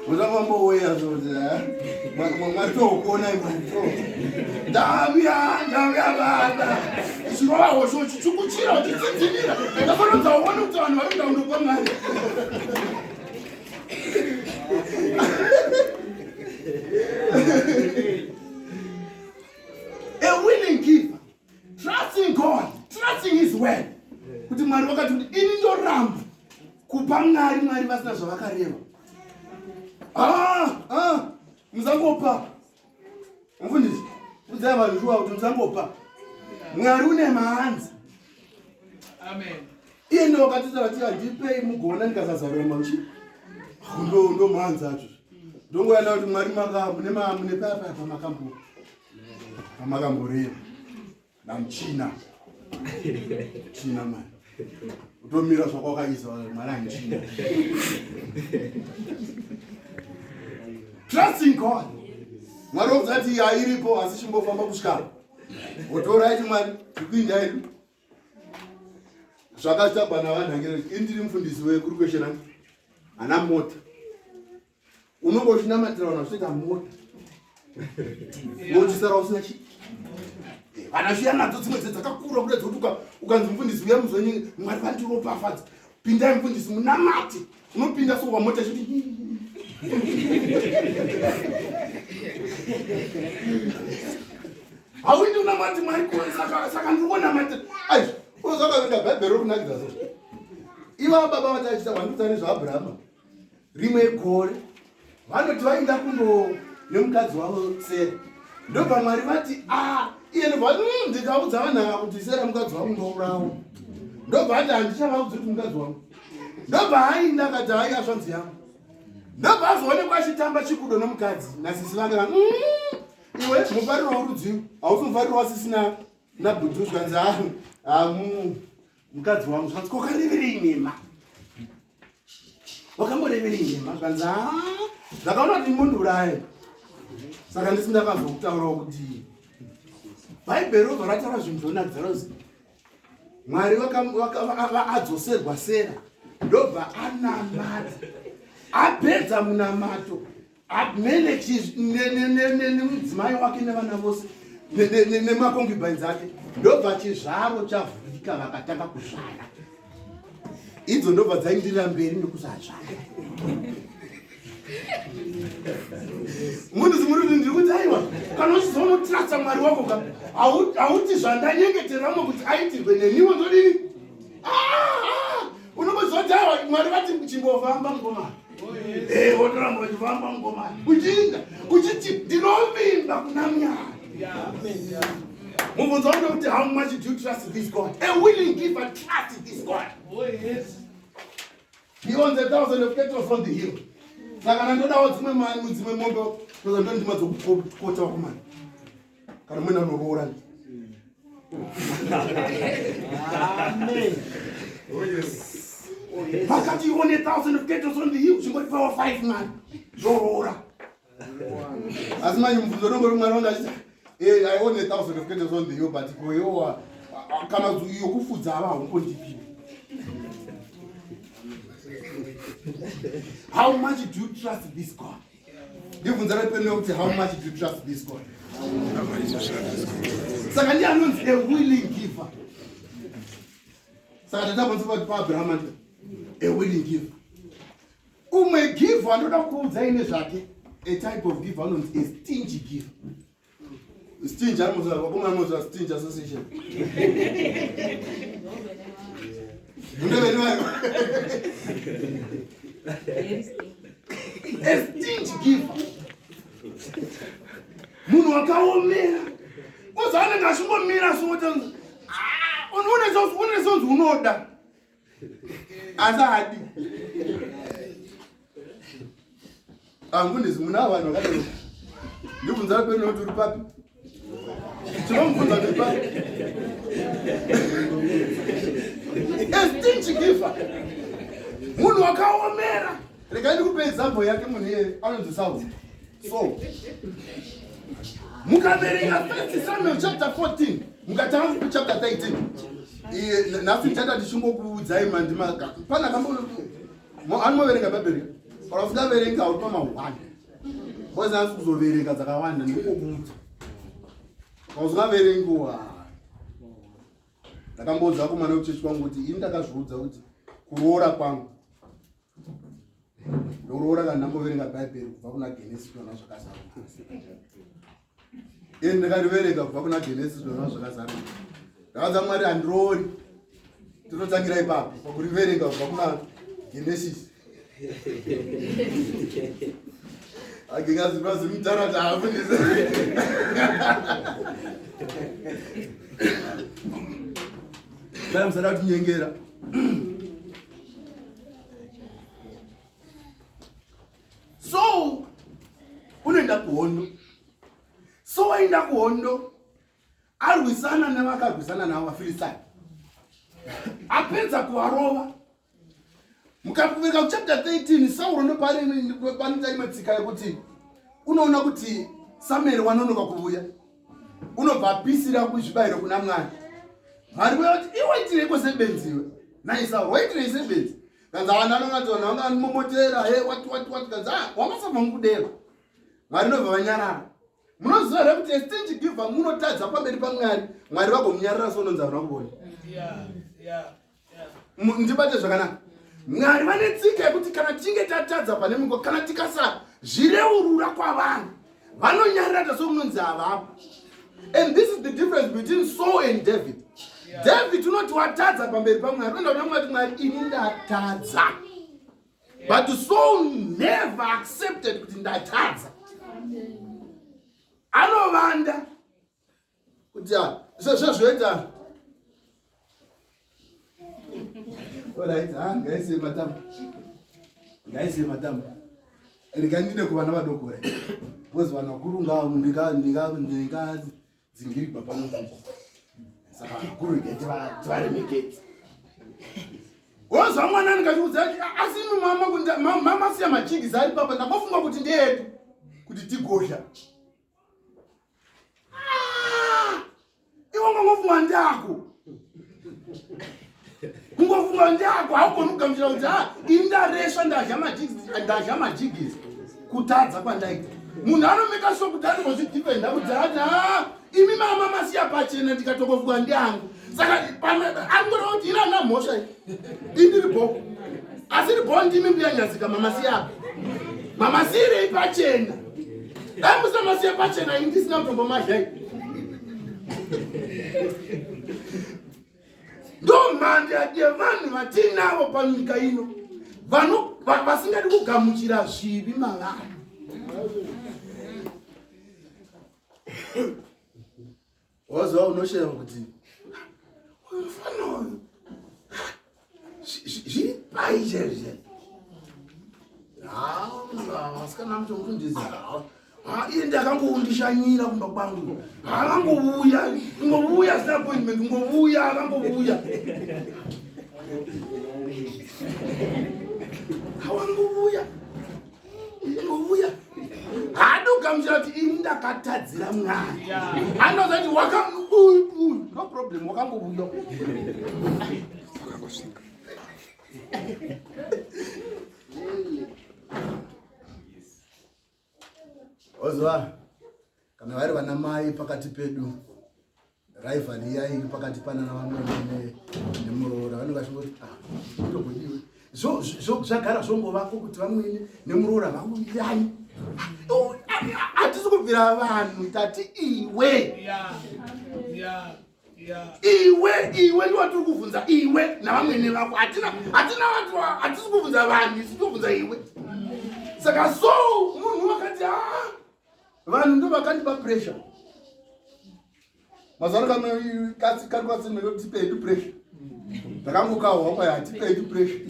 Uzavambouya zvoti eh? Mwari tokuona imwe. Ndavuya, ndavuya baba. Chirova hosho uchichukuchira uchitsinzinira. Ndafanodza uone kuti vanhu vari kuda kundopa Mwari. A willing giver, trusting God, trusting his word. Kuti Mwari vakati kuti ini ndoramba kupa Mwari, Mwari vasina zvavakareva. Ah, ah, musangopa. Mufundisi, udzai vanhu shuwa kuti musangopa. Mwari une mahanzi. Amen. Iye ndiye wakatitaura kuti handipei mugoona ndikasazarura mauchi. Ndo ndo mahanzi acho. Ndongoyana kuti Mwari maka mune mune papa pamakambo. Pamakamboreva. Namuchina. China mani. Utomira zvakwakaisa Mwari anchina. Trusting God. Mwari wokuzati yairipo asi chimbofamba kusvika. Wotora ichi Mwari, tikuinda yedu. Zvakatambwa navanhangire ini ndiri mufundisi wekurukweshena hana mota. Unonge uchinamatira vanhu vachitoita mota. Wochisara usina chii? Eh, vana zviya nadzo dzimwe dzakakura kuda dzekuti ukanzi mufundisi uya muzonye mwari vandiropafadza pindai mufundisi munamate unopinda so wamota chiti hauindi unamati mwari saka ndiri kunamata ai uzakaverenga bhaibheri rokunakidza so iva baba vatachita vandiudza nezvaabrahama rimwe gore vanoti vainda kundo nemukadzi wavo sera ndobva mwari vati a ah, iye ndobva hmm, ndikaudza vanhu ava kuti sera mukadzi wangu ndourawo ndobva ati handichavaudzi kuti mukadzi wangu ndobva ainda akati hai asvanzi yangu ndobva azoonekwa achitamba chikudo nomukadzi nasisi vake va hmm, iwe mufariro worudziu hausi mufariro wasisi nabhudhu zvikanzi hamu mukadzi wangu zvikanzi kokareverei nhema wakamboreverei nhema zvikanzi ah, ndakaona kuti mondiuraya saka ndisi ndakazokutaurawo kuti bhaibheri robva rataura zvinhu zvonakidza rozi mwari adzoserwa sera ndobva anamata apedza munamato amene nemudzimai wake nevana vose nemaconcubines ake ndobva chizvaro chavhurika vakatanga kuzvara idzo ndobva dzaindirira mberi nekusazvara munhu zimuri ndiri kuti aiwa kana uchizonotrasta mwari wako ka hauti zvandanyengeteramo kuti aitirwe neniwo ndodini ah, ah, unomboziva kuti aiwa mwari vati chimbofamba mukomana Eh, wotoramba uchifamba mukomana uchiinda uchiti ndinovimba kuna mwari mubvunzo wangu kuti how much do you trust this god a willing giver trust this god oh, yes. he owns a thousand of cattle on the hill saka nandodawo dzimwe dzimwe mombe koza ndondima dzokukota wakomana kana mwene anoroora vakati you own a thousand of kettles on the hill zvingori power five man zvoroora asi manje mubvunzo unongori mwana wanga achiti eh, i own a thousand of kettles on the hill but koyowa kana yokufudza ava haungondipiwe how much do you trust this god ndibvunza repeno kuti how much do you trust this god saka ndiye anonzi a willing giver saka tatapanzi paabraham andi a willing giver umwe giver anoda kuudzai nezvake a type of giver anonzi a stingy giver Stingy anomuza vakomana anomuza stingy association. Mune venu vayo. A stingy giver. Munhu wakaomera. Oza anenge achingomira so otanzi ah, une sonzi unoda. Asi haadi. Angundisi muna vanhu vakadaro. Ndibvunza kwenu kuti uri papi? Tinomubvunza kuti uri papi? A stingy giver. Munhu wakaomera. Regai ndikupe example yake munhu iyeye anonzi Saul. So mukaverenga first Samuel chapter 14 mukatanga ku chapter 13 iye nhasi ndichada ndichingokuudzai mandima pana kambo Anoverenga Bhaibheri kana usingaverengi hauri pamahwani because asi kuzoverenga dzakawanda ndikukuudza kana usingaverengi wa ndakamboudza vakomana vekuchechi kwangu kuti ini ndakazviudza kuti kuroora kwangu ndoroora kana ndamboverenga bhaibheri kubva kuna genesi kuona zvakazara ini ndakariverenga kubva kuna genesis zvona zvakazara ndakadza mwari handiroori tinotangira ipapo pakuriverenga kubva kuna genesis agingazipazimutara taafundisa dai musada kutinyengera so unoenda kuhondo so waenda kuhondo arwisana nevakarwisana navo vafilistai apedza kuvarova mukaverenga kuchapter 13 sauro ndopanoita imwe tsika yekuti unoona kuti samueri wanonoka kuvuya unobva apisira kuzvibayiro kuna mwari mwari uya kuti iwe itireiko sebenziwe Naisa waitirei sebenzi. Kanzi ana anongati vanhu vanga vanimomotera he what what what kanzi ah wangasabva mukudero. Mwari ndobva vanyarara. Munoziva here kuti stingy giver munotadza pamberi paMwari, Mwari vagomunyarara sononzi havana kuvona. Yeah, yeah. Ndibate zvakanaka. Mwari vane tsika yekuti kana tinge tatadza pane mungo kana tikasa zvireurura kwavanhu vanonyarira tasomunonzi havapo. And this is the difference between Saul and David. Yeah. David unoti watadza pamberi paMwari, unoenda kuna Mwari Mwari ini ndatadza. But Saul never accepted kuti ndatadza. Anovanda kuti ah, zvezvoita. Alright, ah, ngaisiye matamba. Ngaisiye matamba. Rega ndine kuvana vadoko right. Because vanhu vakuru nga ndinga ndinga ndinga dzingirigwa pano futi. Saka vakuru rega tivaremekedze. Wozwa mwana ndikachikudza kuti asi imi mama kunda mama siya majigisi ari papa ndakofunga kuti ndeedu kuti tigodya. Ah! Iwe ungangofunga ndako. Kungofunga ndako haugoni kugamuchira kuti ha ini ndaresva ndadya majigisi ndadya majigisi kutadza kwandaita. Munhu anomeka sure kuti anongozvidefenda kuti ati ha imi mama masiya pachena ndikatokofuka ndiangu. Saka angoda kuti ina ana mhosva iyi. Indiri bho. Asi iri bho ndimi mbuya nyazika mama siya. Mama siyirei pachena. Dai musina masiya pachena ini ndisina mutombo mazhai. Ndo mhando yevanhu vatinavo panyika ino vasingadi kugamuchira zvivi mavari. Waziva unoshaya kuti uyu mufana uyu zviri pai chaizvo chaizvo. Vasikana mutomufundisi iye ndakangoundishanyira kumba kwangu akangouya kungouya zina appointment kungouya akangouya awangouya Uya. Haadi kugamuchira kuti ini ndakatadzira Mwari. Anoza kuti waka uyu uyu no problem wakangouya. Wakangosvika. Oziva kana vari vana mai pakati pedu rival iya iri pakati panana vamwene nemuroora vanenge vachingoti ah, ndogodiwe zvagara zvongovako kuti vamwene nemuroora vawirirane hatisi kubvira vanhu tati iwe iwe iwe ndiwatiri kuvhunza iwe navamwene vako hatina hatina vanhu hatisi kuvhunza vanhu isu tobvunza iwe saka so munhu wakati a ah, vanhu ndo vakandipa pressure mazuva ano kari tipe hedu pressure ndakangokahwa kwai hatipe hedu pressure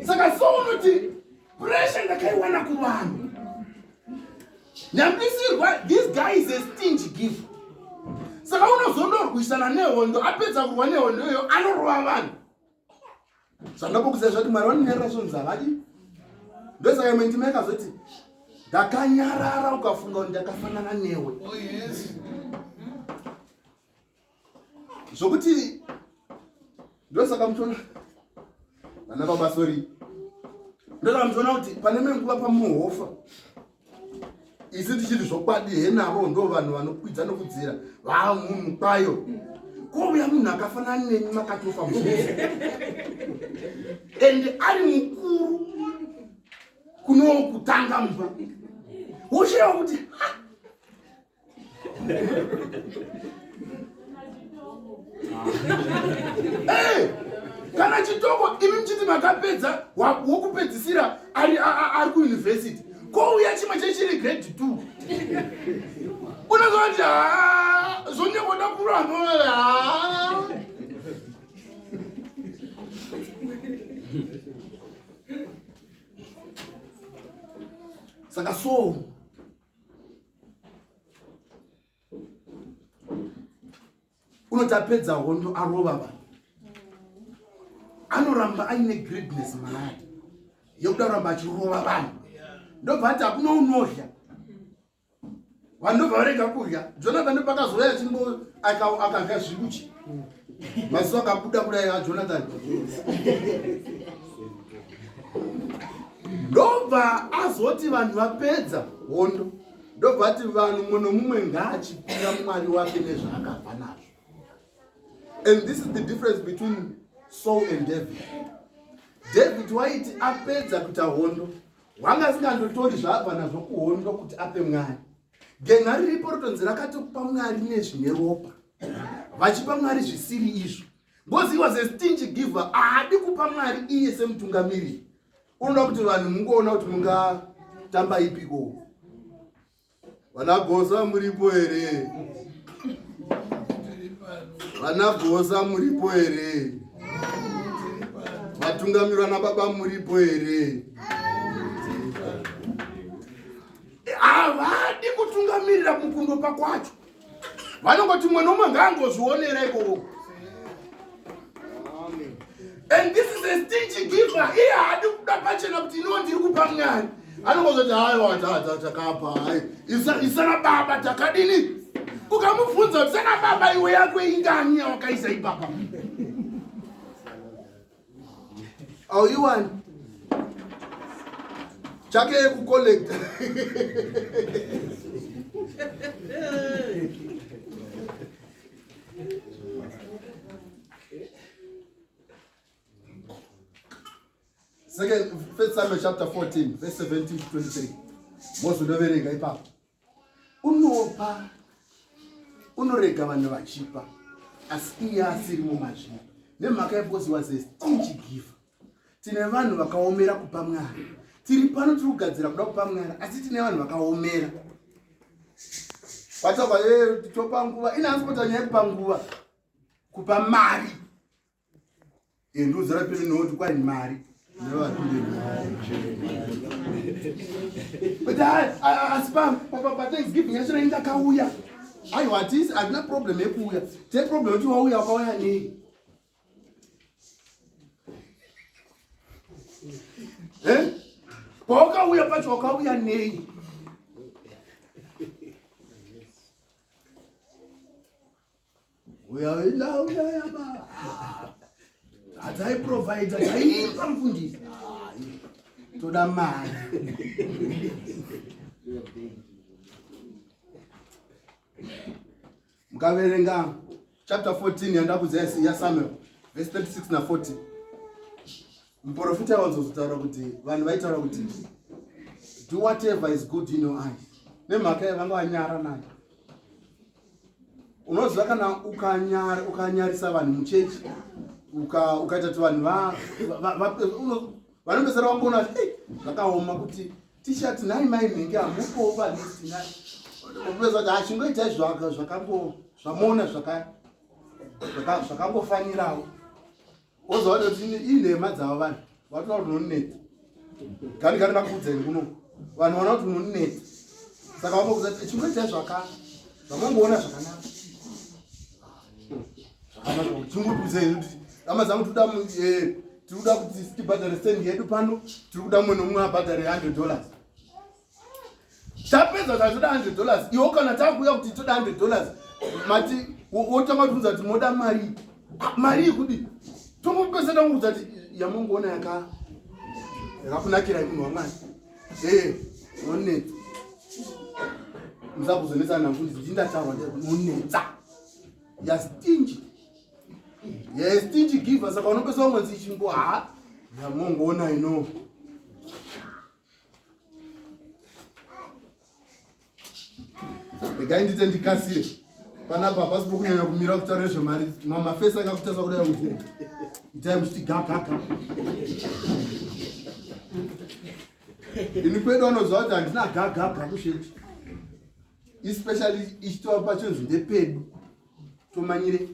saka so unoti pressure ndakaiwana kuvanhu nyambisirwa this guy is a stingy giver saka unozondorwisana nehondo apedza kurwa nehondo iyoyo anorova vanhu Zvandabokuziva zvati Mwari vanonyarara zvonzi havadi. Ndosaka imwe ndima yakazoti ndakanyarara ukafunga kuti ndakafanana newe. Oh, yes. Zvokuti ndosaka muchiona vana baba sorry. Ndosaka muchiona kuti pane imwe nguva pamuhofa isu tichiti zvokwadi henavo ndo vanhu vanokwidza nokudzira vamunhu kwayo kouya munhu akafanana nemi makatofa muzi ende ari mukuru kunokutanga mumba woshaiwa kuti Hey, kana chitoko imi muchiti makapedza wokupedzisira ari ari kuyunivhesiti kouya chimwe chechiri grade 2 unozoti zvonyangoda kuramba saka so Unoti apedza hondo arova vanhu, anoramba aine greediness maari yekuda kuramba achirova vanhu, ndobva ati hakuna unodya. Vanhu ndobva varega kudya. Jonathan ndopakazouya chimbo akadya zvikuchi. Maziso akabuda kudai aJonathan. Ndobva azoti vanhu vapedza hondo. Ndobva ati vanhu mumwe nomumwe ngaachipira Mwari wake nezvaakabva nazvo. And this is the difference between Saul and David. David waiti apedza kuita hondo wanga asingandotori zvaabva nazvo kuhondo kuti ape Mwari. Gen'a riripo rotonzi rakatokupa Mwari nezvine ropa, vachipa Mwari zvisiri izvo. Because he was a stingy giver, haadi kupa Mwari iye semutungamiriri. Unoda kuti vanhu mungoona kuti mungatamba ipiko. Vana Gosa muripo here? Vana Gosa muripo here? Vatungamirwa nababa muripo here? Havadi kutungamirira mukundopa kwacho, vanongoti mumwe nomwe ngaangozvionera ikoko. And this is a stingy giver. Iye haadi kuda pachena kuti iniwo ndiri kupa Mwari. Anongozoti haiwa takapa, hai isana baba takadini. Ukamubvunza kuti sana baba iwe yako ingani yawakaisa ipapa? Auiwani chake yekucollecta. Second, First Samuel chapter 14, verse 17 to 23. Mozondoverenga ipapo. Unopa, unorega vanhu vachipa, asi iye asiri mumazviri. Nemhaka yekuti he was a stingy giver. Tine vanhu vakaomera kupa Mwari. Tiri pano tiri kugadzira kuda kupa Mwari, asi tine vanhu vakaomera. Kwataurwa eh, topa nguva. Ina hanzi kuita nyaya yekupa nguva. Kupa mari. Eh, ndozara peno noti kwai mari. But asi pa pa Thanksgiving yacho nai ndakauya. Aiwa, hatisi hatina problem yekuuya. Tine problem yekuti wauya wakauya nei? Eh? Pawakauya pacho wakauya nei? Uya Hadzaiprovaida dzaiimba mufundisi. Toda mari. Mukaverenga chapter 14 yandakudza yaSamuel verse 36 na 40. Muprofita wanzozotaura kuti vanhu vaitaura kuti do whatever is good in your eyes. Nemhaka yavanga vanyara nayo. Unoziva kana ukanyara ukanyarisa vanhu muchechi ukaita kuti vanhu vanopesera vangoona kuti hey, zvakaoma kuti tishati nhai mai mhenge hamupowo palist nhai. Unopesa kuti achingoitai zvakango zvamuona zvakangofanirawo. Wozoona kuti inhema dzavo vanhu vatoona kuti unonetsa. Gani gani ndakuudza ini kuno. Vanhu vanoona kuti unonetsa. Saka vangokuudza kuti chingoitai zvamongoona zvakanaka. Zvakanaka chingotiudzai kuti hama dzangu tikuda tiri kuda kuti tibhadhare stand yedu pano, tiri kuda mumwe nomumwe abhadhare $100. Tapedza tatoda $100. Iwo kana takuuya kuti toda $100, mati wotanga kutibvunza kuti moda mari. Mari yekudi? Tongopesa tangokuudza kuti yamongoona yakakunakirai munhu waMwari. Unonetsa. Musakuzonetsa namfundisi, ndindataura unonetsa. Ya stingy. Ya stingy giver, saka unopesa wangonzi chingo ha. Yamongoona ino. Regai ndite ndikasire. Panapa hapasi pokunyanya kumira kutaura nezvemari. Mamafesi akakutasa kudai kuti itai muchiti ga ga ga. Ini kwedu vanoziva kuti handina ga ga ga kushechi. Especially ichitova pachinzi ndepedu. Tomanyire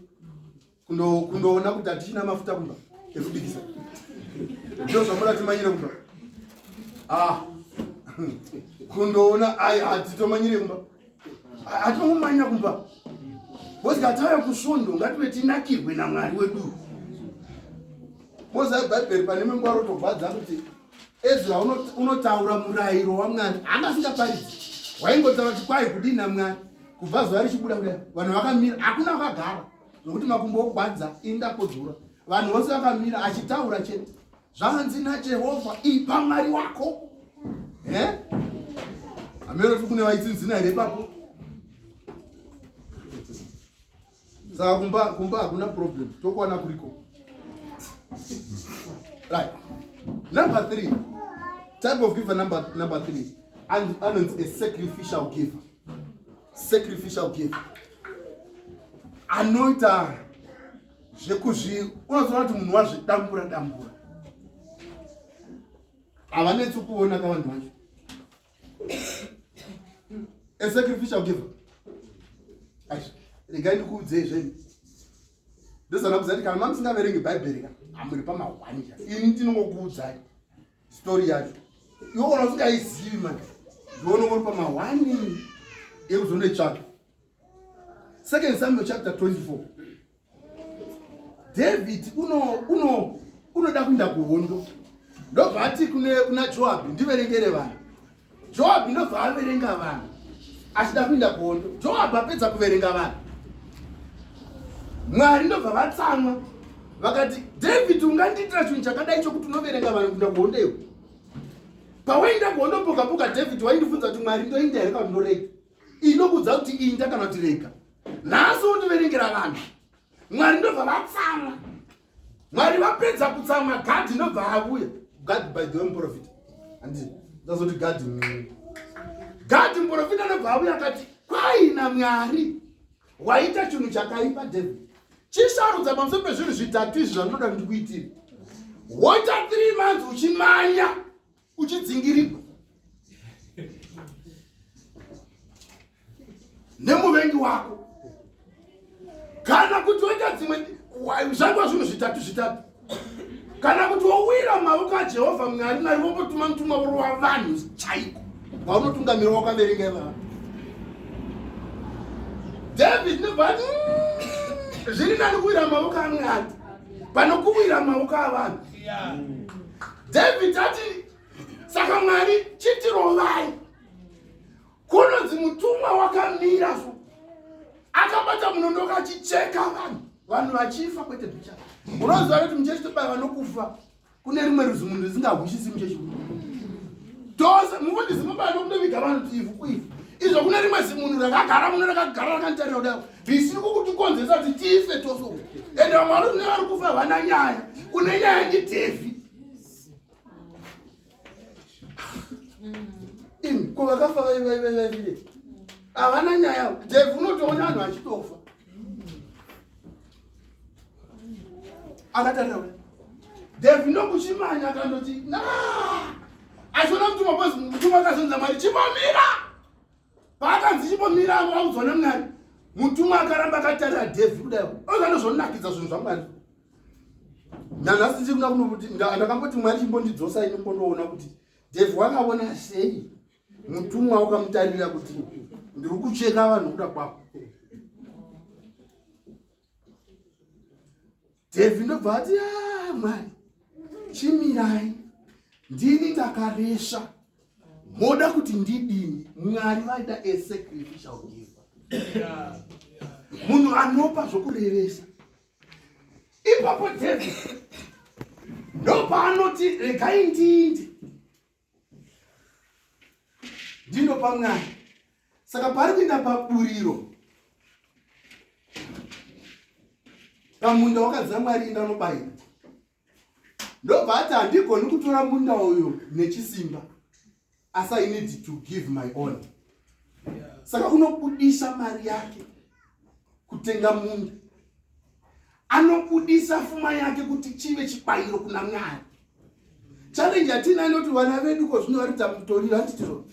kundoona kuti hatichina mafuta kumba ekubikisa. Ndizvo zvamuda timanyire kumba. Kundoona ai hatitomanyire kumba. Hatingomanya kumba. Because katauya kusvondo ngative tinakirwe naMwari wedu. Moziva Bhaibheri pane imwe nguva rotobvadza kuti Ezra unotaura murayiro waMwari, anga asingaparidzi. Waingotaura kuti kwai kudii naMwari kubva zuva richibuda kudai vanhu vakamira hakuna vakagara zvokuti makumbo ogwadza indakodzura vanhu vose vakamira achitaura chete zvanzi najehovha ipa mwari wako e hameno kuti kune vaitsinzina here ipapo saka kumba kumba hakuna problem tokuwana kuriko right number three type of giver number, number three anonzi a sacrificial giver sacrificial giver anoita zvekuzvi unozoona kuti munhu wazvidambura dambura havanetsi kuona ka vanhu vacho a sacrificial giver regai ndikuudzei zvenyu ndozana kuziva kuti kana mamusingaverengi bhaibheri ka hamuri pamahwani cha ini ndinongokuudzai story yacho iwe kana usingaizivi manje ndione uri pamahwani ekuzondoitsvaka Second Samuel chapter 24. David uno uno unoda kuenda kuhondo. Ndobva ati kune kuna Joab ndiverengere vanhu. Joab ndobva averenga vanhu. Achida kuenda kuhondo. Joab apedza kuverenga vanhu. Mwari ndobva vatsamwa vakati David ungandiitira chinhu chakadai chokuti unoverenga vanhu kuenda kuhondo iwe. Pawaenda kuhondo poga poga David waindibvunza kuti Mwari ndoenda here kana ndorega. Inokudza kuti inda kana kuti rega. Nhasi wondiverengera vanhu. Mwari ndobva vatsamwa. Mwari vapedza kutsamwa Gadhi ndobva avuya. Gadhi by the way muprofita. Handiti ndazoti Gadhi. Gadhi muprofita ndobva avuya akati kwaina Mwari waita chinhu chakaipa David. Chisarudza pamusoro pezvinhu zvitatu izvi zvandinoda kuti ndikuitire. Woita 3 months uchimanya uchidzingirigwa nemuvengi wako kana kuti woita dzimwe zvangwa zvinhu zvitatu zvitatu kana kuti wowira mumavoko ajehovha mwari mwari vombotuma mutumwa vorova vanhu chaiko vaunotungamira wakaverenga ivava david ndobva ati mm, zviri nani kuwira mumavoko amwari panokuwira mumavoko avanhu David ati saka Mwari chitirovai. Kunonzi mutumwa wakamira so akabata munondo kachicheka vanhu vanhu vachifa kwete bicha. Unoziva kuti muchechi tobaya vanokufa kune rimwe ruzi munhu risingahwisisi muchechi tose mufundisi mobaya nokutoviga vanhu kuti ivhu kuivhu izvo kune rimwe zimunhu rakagara muno rakagara rakanditarira kudai risiri kukutikonzeresa kuti tife tose uku ende vamwe vari kune vari kufa havana nyaya une nyaya ndidhevhi imi ko vakafa vaivaivaivaive havana nyaya dhevhi unotoona vanhu vachitofa akatarira kudai dhevhi ndokuchimanya akandoti na achiona mutumwa bcoz mutumwa akazonza mwari chimomira paakanzi chimbomira avo audzwa namwari mutumwa akaramba akatarira devhi kudai oza ndozvonakidza zvinhu zvamwari nanhasi ndiri kuna kunokuti ndakamboti mwari chimbondidzosa ini mbondoona kuti devhi wakaona sei mutumwa wakamutarira kuti ndiri kucheka vanhu kuda kwako David ndobva ati ah, Mwari chimirai ndini ndakaresva moda kuti ndidini Mwari vaida a sacrificial giver munhu anopa zvokurevesa ipapo David ndopaanoti regai ndiinde ndinopa Mwari saka paari kuenda paburiro pamunda wakadza Mwari inda unobayira ndobva ati handigoni kutora munda uyu nechisimba asi i need to give my own saka unobudisa mari yake kutenga munda anobudisa fuma yake kuti chive chibayiro kuna Mwari challenge yatiinayo inoti vana vedu ko zvino varidza mutoriro handitiro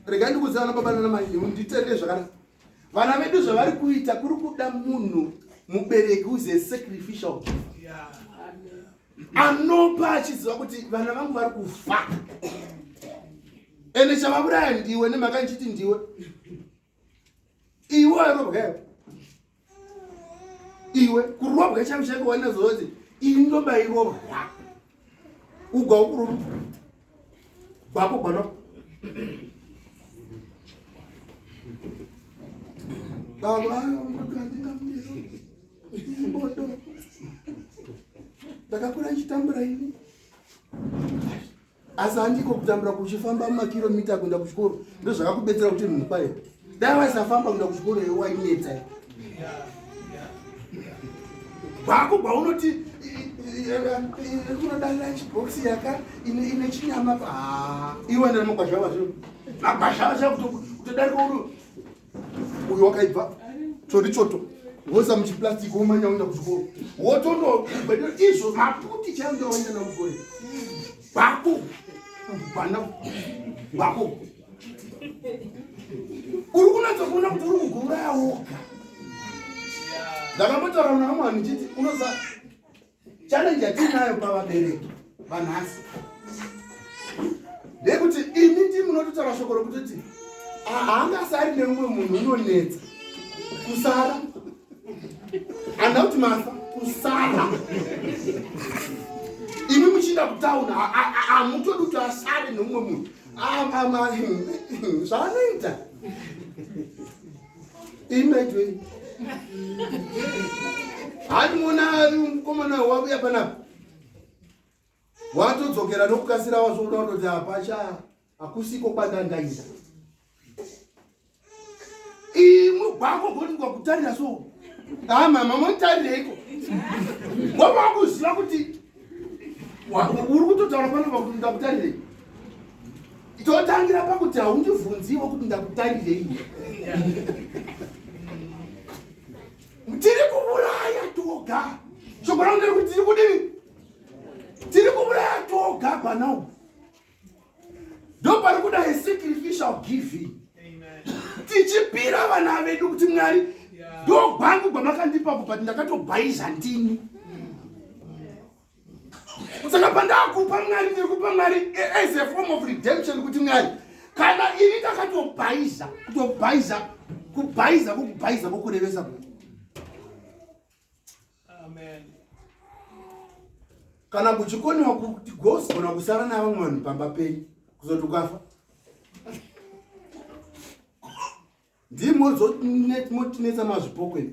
regai ndikuudze vana baba nana mai nditerere zvakanaka vana vedu zvavari kuita kuri kuda munhu mubereki who's a sacrificial giver anopa achiziva kuti vana vangu vari kufa ende chavauraya ndiwe nemhaka ndichiti ndiwe iwe warobwa iwe iwe kurobwa chaiko chaiko wanazoti ini ndobairobwa ugwa ukurobwa gwako gwano Baba, bodo. Ndakakura ndichitambura ini. Asi handiko kutambura kuchifamba mumakiromita kuenda kuchikoro ndozvakakubetsera kuti munhu kwaye. Dai waisafamba kuenda kuchikoro iwe wainetsa. Gwako gwaunoti unoda lunch box yaka ine chinyama pa iwe ndana magwazha vazvo magwazha vazvo kutodarika uri uyu wakaibva chori choto woisa muchiplastic womanya uenda kuchikoro wotondo izvo maputi chaiyo ndowaenda nakuchikoro gwako gwana gwako uri kunatsa kuona kuti uri kugouraya woga ndakambotaura navamwe vanhu ndichiti unoza challenge yatiinayo pavabereki vanhasi ndeyekuti imi ndi munototaura shoko rokutoti haangasari neumwe munhu unonetsa kusara handina kuti mafa kusara imi muchiinda kutauna hamutodi kuti asare neumwe munhu zvaanoita imaitwei handimuona mukomana wavuya panapa watodzokera nokukasira wazoona kutoti hapacha hakusiko kwandandaida imwe gwako goningwa kutarira so ah mama monitarireiko wava wakuziva kuti uri kutotaura panapa kuti ndakutarirei totangira pakuti haundibvunziwo kuti ndakutarirei tiri kuuraya toga shoko rangu ndiri kuti tiri kudini tiri kuuraya toga gwanau ndopari kuda yesacrificial giving tichipira vana vedu kuti mwari ndogwangu gwamakandipa kubva ndakatobhaiza ndini saka pandakupa mwari ndiri kupa mwari as a form of redemption kuti mwari kana ini ndakatobhaiza kutobhaiza kubhaiza kokubhaiza kokurevesa kuti kana kuchikoniwa kuti gosgona kusara navamwe vanhu pamba penyu kuzoti ukafa ndimotinetsa mazvipoko imi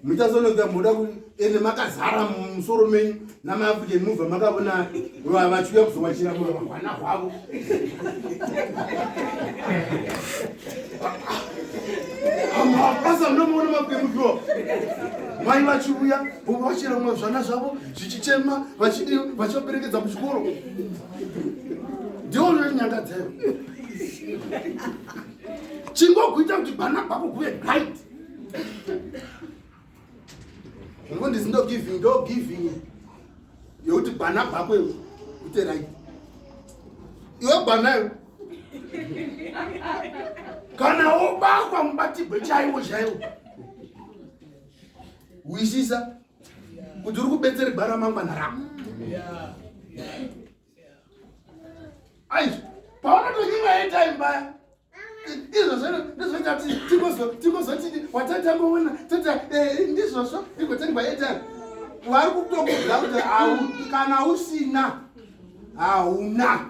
muchazonoita moda ende makazara mumusoro menyu namaafrican mubva makavona vachiuya kuzowachira hwana hwavo mabasa munomuona mapemupiwa mai vachiuya vovachera mwa zvana zvavo zvichichema vachidii vachivaperekedza kuchikoro ndiwo nyanga dzayo chingokuita kuti bana kwako kuve right mufundisi ndo giving ndo giving yekuti bana kwako iwe ute right iwe bana iwe kana wobakwa mubatigwe chaiwo chaiwo hwisisa kuti uri kubetsere gwara mangwana rako Ai, paunotonyimwa airtime paya izvozvo ndizvoita kuti tingozoti watatangoona toti eh, ndizvozvo igotengwa airtime vari kutokudza kuti kana usina hauna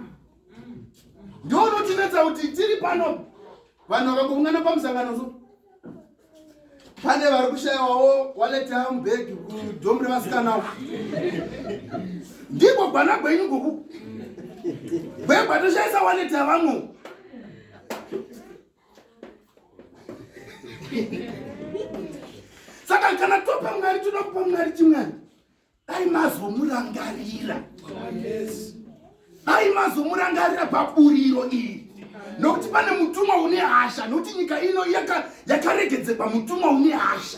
ndiwo unotinetsa kuti tiri pano vanhu vakangoungana pamusangano so pane vari kushayiwawo wallet yavo mubhegi kudhomu revasikana uku ndiko gwana gwenyu goku gwegwa toshayisa wallet yavamwe saka kana topa mwari toda kupa mwari chimwari dai mazomurangarira dai mazomurangarira paburiro iyi nokuti pane mutumwa une hasha nokuti nyika ino yakaregedzerwa mutumwa une hasha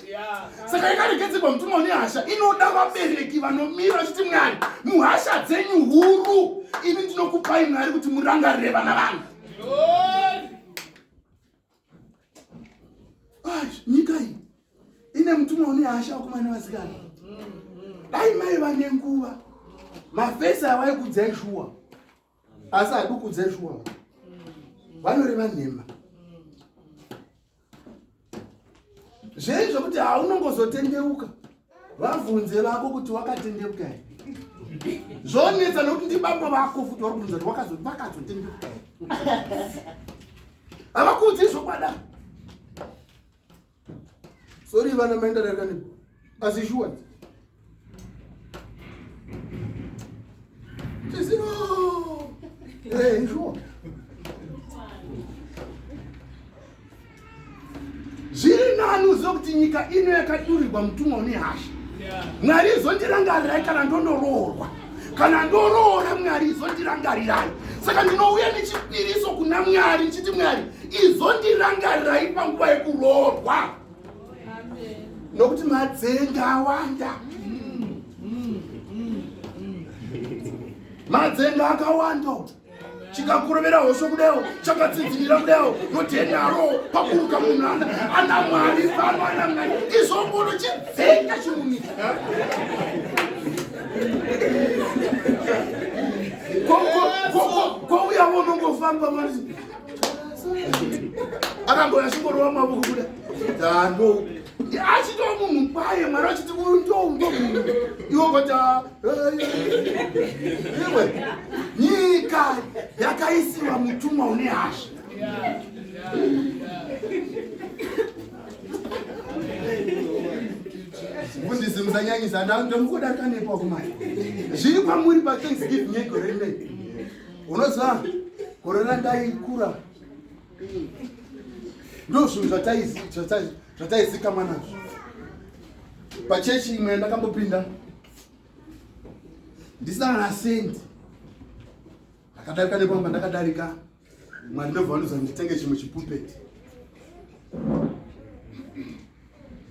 saka yakaregedzerwa mutumwa une hasha inoda vabereki vanomira vachiti mwari muhasha dzenyu huru ini ndinokupai mwari kuti murangarire vana vangu nyika iyi ine mutumwa une hasha vakomana nevasikana dai mai vane nguva mafesi avaikudzai shuwa asi hadukudzai shuwa vanoreva nhema zvei zvokuti haunongozotendeuka vavhunze vako kuti wakatendeuka here zvonetsa nokuti ndibaba vako futi vari kubvunza kuti vakazotendeuka here Havakuudzi zvokwada. Sorry vana maenda darika nepo. Asi shuwa. Tisino. Eh, shuwa. Zviri nani uzive kuti nyika ino yakadurirwa mutumwa une hasha. Mwari izondirangarirai kana ndonoroorwa. Kana ndoroora Mwari izondirangarirai. Saka ndinouya nechipiriso kuna Mwari ndichiti Mwari izondirangarirai panguva yekuroorwa. Nokuti madzenga awanda. Madzenga akawanda. Chikakurovera hosho kudayo, chakatsinzinira kudayo, notenaro pakuruka munhu ana Mwari pano ana Mwari. Izvombono chidzenga chimunyika. Kwauya vonongofamba mari akangoya chingorova mavoko kuda dando achitova munhu kwaye mwari achiti uyu ndo ndo munhu iwo koti iwe nyika yakaisiwa mutumwa une hasha mufundisi musanyanyisa ndamukodarika nepo akomana zviri kwamuri pathanksgiving yegore rinei unoziva gore randaikura ndo zvinhu zvataizikamwa nazvo pachechi imwe yandakambopinda ndisina kana sendi ndakadarika nepamba ndakadarika mwari ndobva vandiza nditenge chimwe chipupeti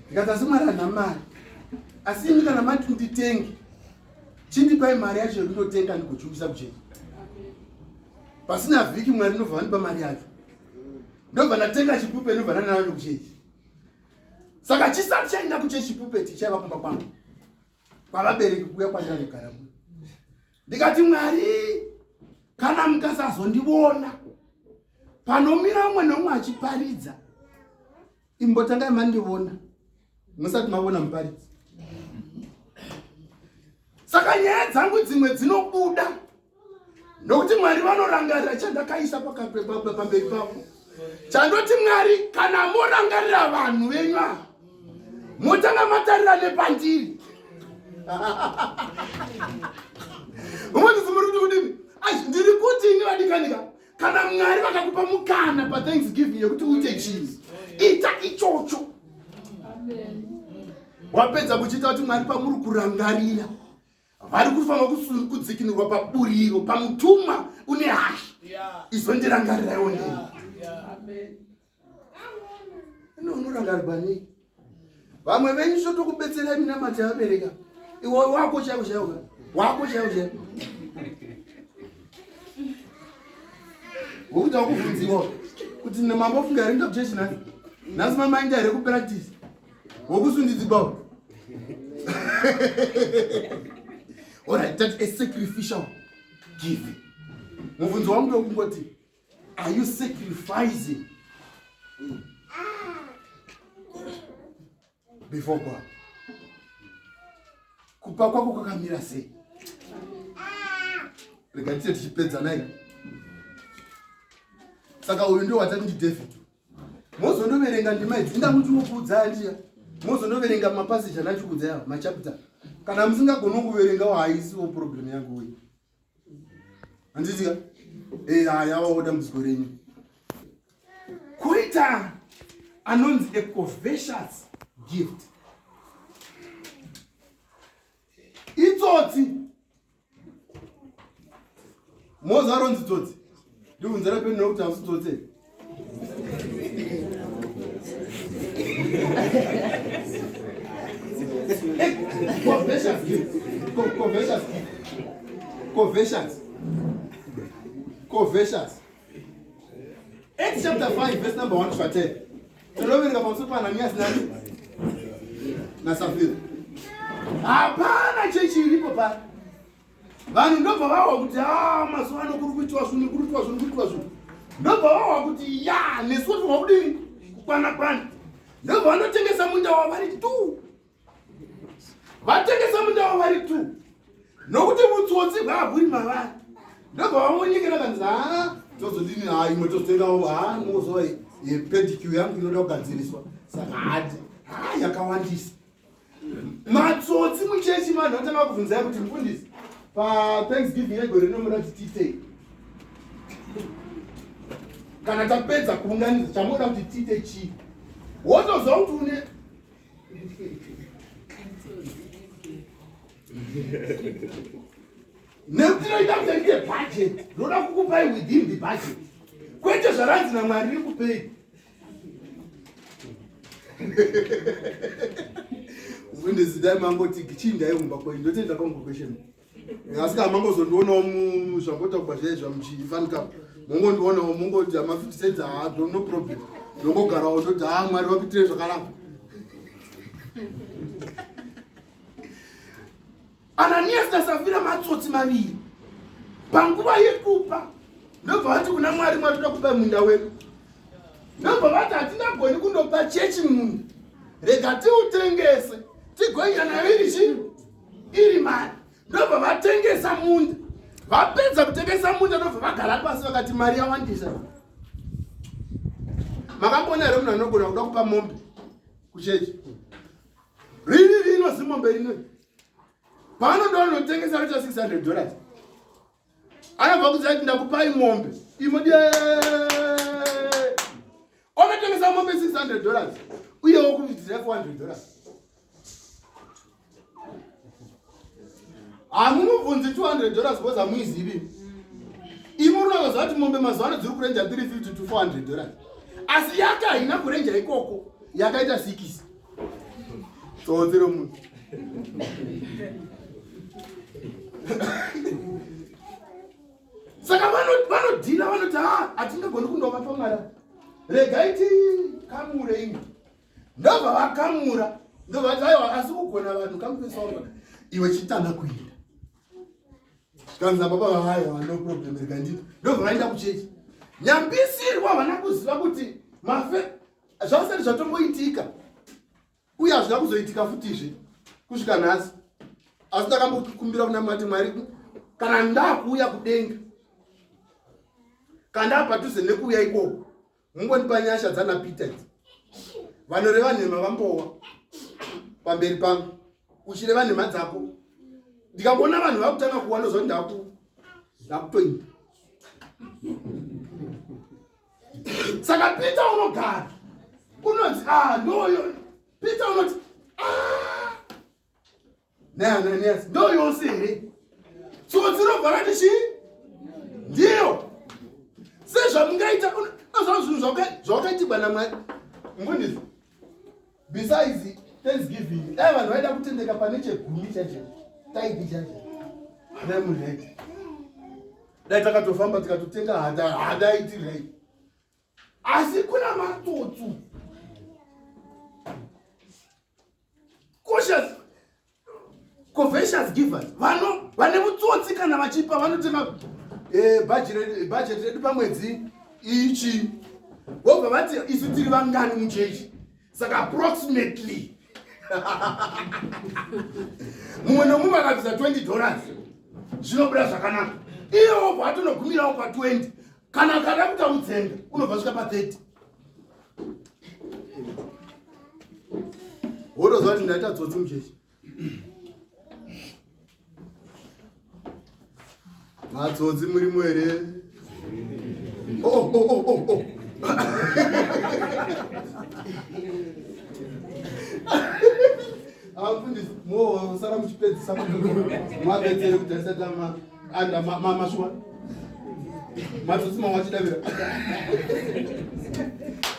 ndikati asi mwari handina mari asi imi kana mati nditenge chindipai mari yacho yekundotenga ndigochiuyisa kuchechi pasina vhiki mwari ndobva vandipa mari yacho ndobva ndatenga chipupe ndobva ndanayo kuchechi saka chisati chaenda kuchechi chipupeti chaiva kumba kwangu kwavabereki kuya kwandinogara kuya ndikati mwari kana mukasazondivona panomira umwe neumwe achiparidza imbotangai mandivona musati mavona muparidzi saka nyaya dzangu dzimwe dzinobuda nokuti mwari vanorangarira chandakaisa pamberi pavo chandoti mwari kana morangarira vanhu venyu ava motanga matarira nepandiri umwe muri kuti kudini ndiri kuti ini vadikanika kana mwari vakakupa mukana pathanksgiving yekuti uite chinhu ita ichocho wapedza kuchiita kuti mwari pamuri kurangarira vari kufanira kudzikinurwa paburiro pamutumwa une hasha izondirangariraiwo ndini ino unorangarirwa nei vamwe venyu zvotokubetserai minamata yavabereka iwe wako chaiko chaiko wako chaiko chaiko wokuti wakubvunziwa kuti mambofunga here kuenda kuchechi nhasi nhasi mamainda here kupractice wokusundidzigwa Alright, that a sacrificial giving. Mubvunzo wangu ndokungoti are you sacrificing before God? Kupa kwako kwakamira sei? Rega tise tichipedza naye. Saka uyu ndio watati ndi David. Mozondoverenga ndima idzi indamuchinokuudzai andiya. Mozondoverenga mapassage andachikuudzai awa machapter. Kana musingagoni kuverengawo haisiwo problem yangu uyu. Handiti ka? Eh hayawawo dambudziko renyu. Kuita anonzi a covetous gift. Itsotsi. Moza ronzi tsotsi. Ndibvunzira peni nokuti hausi tsotsi. Covetous gift. Covetous gift. Covetous. Covetous. Acts chapter 5 verse number 1 to 10. Tinoverenga pamusoro paAnanias nani? NaSafira. Hapana chechi iripo pari. Vanhu ndobva vawa kuti ah mazuva ano kuri kuitwa zvinhu kuri kuitwa zvinhu kuri kuitwa zvinhu. Ndobva vawa kuti ya nesu tinofanira kudini? Kukwana kwana. Ndobva vanotengesa munda wavo vari tu. Vatengesa munda wavo vari tu. Nokuti vutsotsi hwahuri mavari. Ndobva vamunyikira kanzi ah Tozodini ha imwe tozotengawo ha mozova yepedicure yangu inoda kugadziriswa saka hati ha yakawandisa. Matsotsi muchechi vanhu vatanga kubvunzai kuti mufundisi pathanksgiving yegore rino muda kuti tiitei kana tapedza kuunganidza chamunoda kuti tiite chii wotoziva kuti une nekuti rinoita kuti riite budget rinoda kukupai within the budget kwete zvaranzi namwari riri kupei mufundisi dai mangoti chiindai kumba kwenyu ndotenda congregation asi kana mangozondionawo muzvambotaugwa zviya izva muchifanika mongondionawo mongoti ama 50 cents haa no problem ndongogarawo ndoti haa mwari vakuitire zvakanaka Ananias naSafira matsotsi maviri. Panguva yekupa ndobva vati kuna Mwari, Mwari toda kupa munda wedu. Ndobva vati hatingagoni kundopa chechi munda, rega tiutengese tigoita nayo iri chii iri mari. Ndobva vatengesa munda. Vapedza kutengesa munda ndobva vagara pasi vakati mari yawandisa. Makamboona here munhu anogona kuda kupa mombe kuchechi? Riri rino zimombe rino. Pano ndo anotengesa rocha 600 dollars. Anobva kuziva kuti ndakupai mombe. Imodi Onotengesa mombe 600 dollars. Uye wokuvidzira 400 dollars. Hamumubvunzi 200 dollars because hamuizivi. Imi munozoziva kuti mombe mazuva ano dziri kurenja 350 to 400 dollars. Asi yake haina kurenja ikoko. Yakaita 6. Tsotsi romunhu. Saka vanodhila vanoti ha hatingagoni kundovapa mwari. Regai tikamure imwe. Ndobva vakamura. Ndobva vati aiwa asi kugona vanhu kamupesa iwe chitanga kuenda. Zvikanzi nababa vaiwa no problem rega ndito. Ndobva vaenda kuchechi. Nyambisirwa havana kuziva kuti mafe zvasati zvatomboitika uye hazvina kuzoitika futizve kusvika nhasi asi ndakambokumbira kuna mwati mwari kana ndakuuya kudenga kana ndapadhuze nekuuya ikoko mungondipa nyasha dzana peter idzi vanoreva nhema vambowa pamberi pangu uchireva nhema dzako ndikangoona vanhu vakutanga kuwa ndozva ndaku ndakutoinda saka peter unogara unonzi ah ndoyo peter unoti ah naananias ndo yose here tsotsi robva rati chii ndiyo sezvamungaita azva zvinhu zvawakaitigwa namwari mfundisi besides thanksgiving dai vanhu vaida kutendeka pane chegumi chaicho taidi chaicho dai muri right dai takatofamba tikatotenga hada hada iti right asi kuna matsotsu cautious covetous givers vano vane mutsotsi kana vachipa vanotenga eh, budget redu pamwedzi ichi vobva vati isu tiri vangani muchechi saka approximately mumwe nomumwe akabvisa 20 dollars zvinobuda zvakanaka iye wobva atonogumirawo pa 20 kana akada kuita mudzenga unobva svika pa 30 wotoziva kuti ndaita tsotsi muchechi matsotsi murimo here oh, oh, oh, oh, oh. Amfundisi, mosara muchipedzisa mabetsere kuti asati anda mashuwa matsotsi mamwe achidavira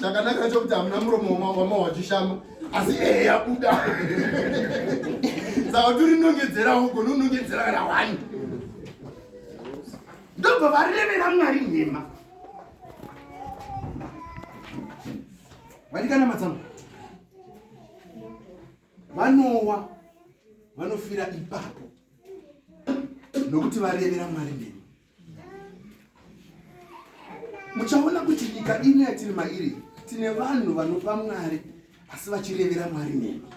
chakanaka chokuti hamuna muromo wama wachishama asi ehe yabuda saka turinongedzera uko nonongedzera kana wani ndobva varevera mwari nhema vadikana matsamba vanowa vanofira ipapo nokuti varevera mwari nhema Muchaona kuti nyika ino yatiri mairi tine vanhu vanopa Mwari asi vachirevera Mwari nhema,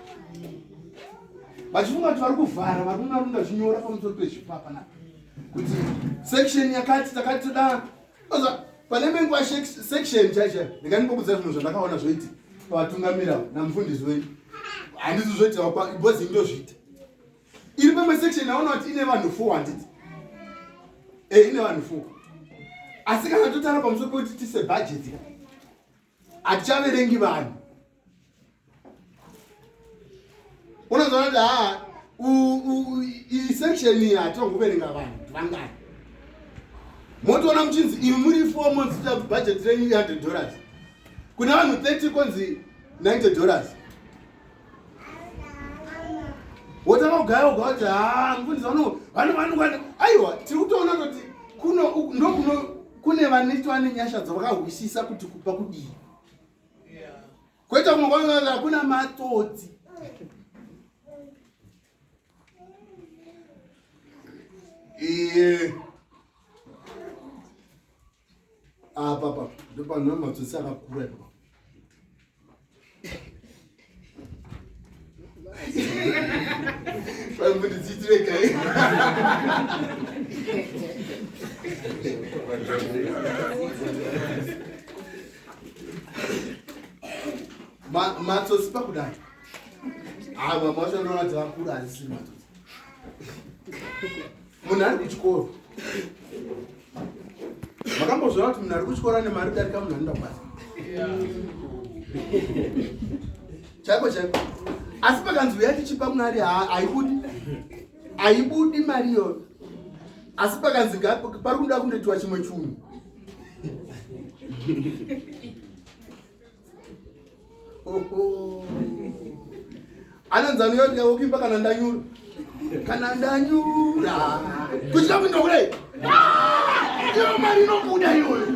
vachifunga kuti vari kuvhara vari kunarunda vachinyora pamusoro pezvipo apanapa kuti section yakati takati toda. Pane imwe nguva section chaicho ndikandimbokudzira zvinhu zvandakaona zvoitika pavatungamira namufundisi wenyu. Handisi zvoitika because ndozviita. Iri pamwe section aona kuti ine vanhu 4 handiti? Eh ine vanhu 4. Asi kana totaura pamusoro pekuti tise budget hatichaverengi vanhu. Unozoona kuti haa iyi section iyi hatinongoverenga vanhu kuti vangani. Motoona muchinzi imi muri 4 months budget renyu $100. Kuna vanhu 30 konzi $90. Wotanga kugaya uga kuti haa mufundisi vano vano vano aiwa tiri kutoona kuti kuno ndokuno kune vanetwa nenyasha dzavakahwisisa kuti kupa kudii. Kwete kumwe kwanoona hakuna matsotsi. Iye apa pa ndopano matsotsi akakura ipapo. Vambotidziitiregai. Matsotsi pakudai. Ava macho ndinoona kuti vakura hazisiri matsotsi. Munhu ari kuchikoro. Makambozviona kuti munhu ari kuchikoro ane mari kudarika munhu anoenda kubasa? Chaiko chaiko. Asi pakanzi uya tichipa Mwari haibudi. Haibudi mari iyoyo. Asi pakanzi pari kuda kundoitwa chimwe chunhu. Anonzi anouya wokuimba kana ndanyura. Kana ndanyura. Kuchida kuinda kudai. Iyo mari inobuda iyoyo.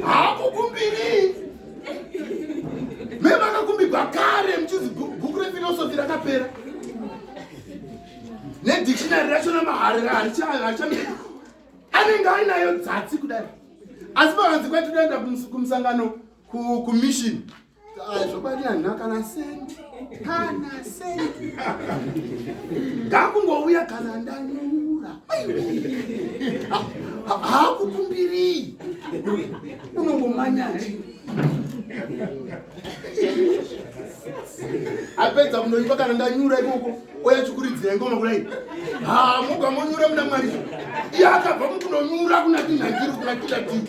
Hakukumbiri. Me vakakumbigwa kare muchinzi bhuku refilosofi rakapera. Nedictionary racho namahari harichamiri. Anenge ainayo dzatsi kudai. Asi pakanzi kwai todaenda kumusangano kumission. Zvokwadi handina kana sendi. Kana sendi. Ngakungouya kana ndanyura. Hakukumbirii. Unongomanya achi. Apedza kunoimba kana ndanyura ikoko oya chikuridzira ngoma kudai. Ha muga monyura muna Mwari. Iye akabva mukunonyura kuna tinhangiri kuna tilati.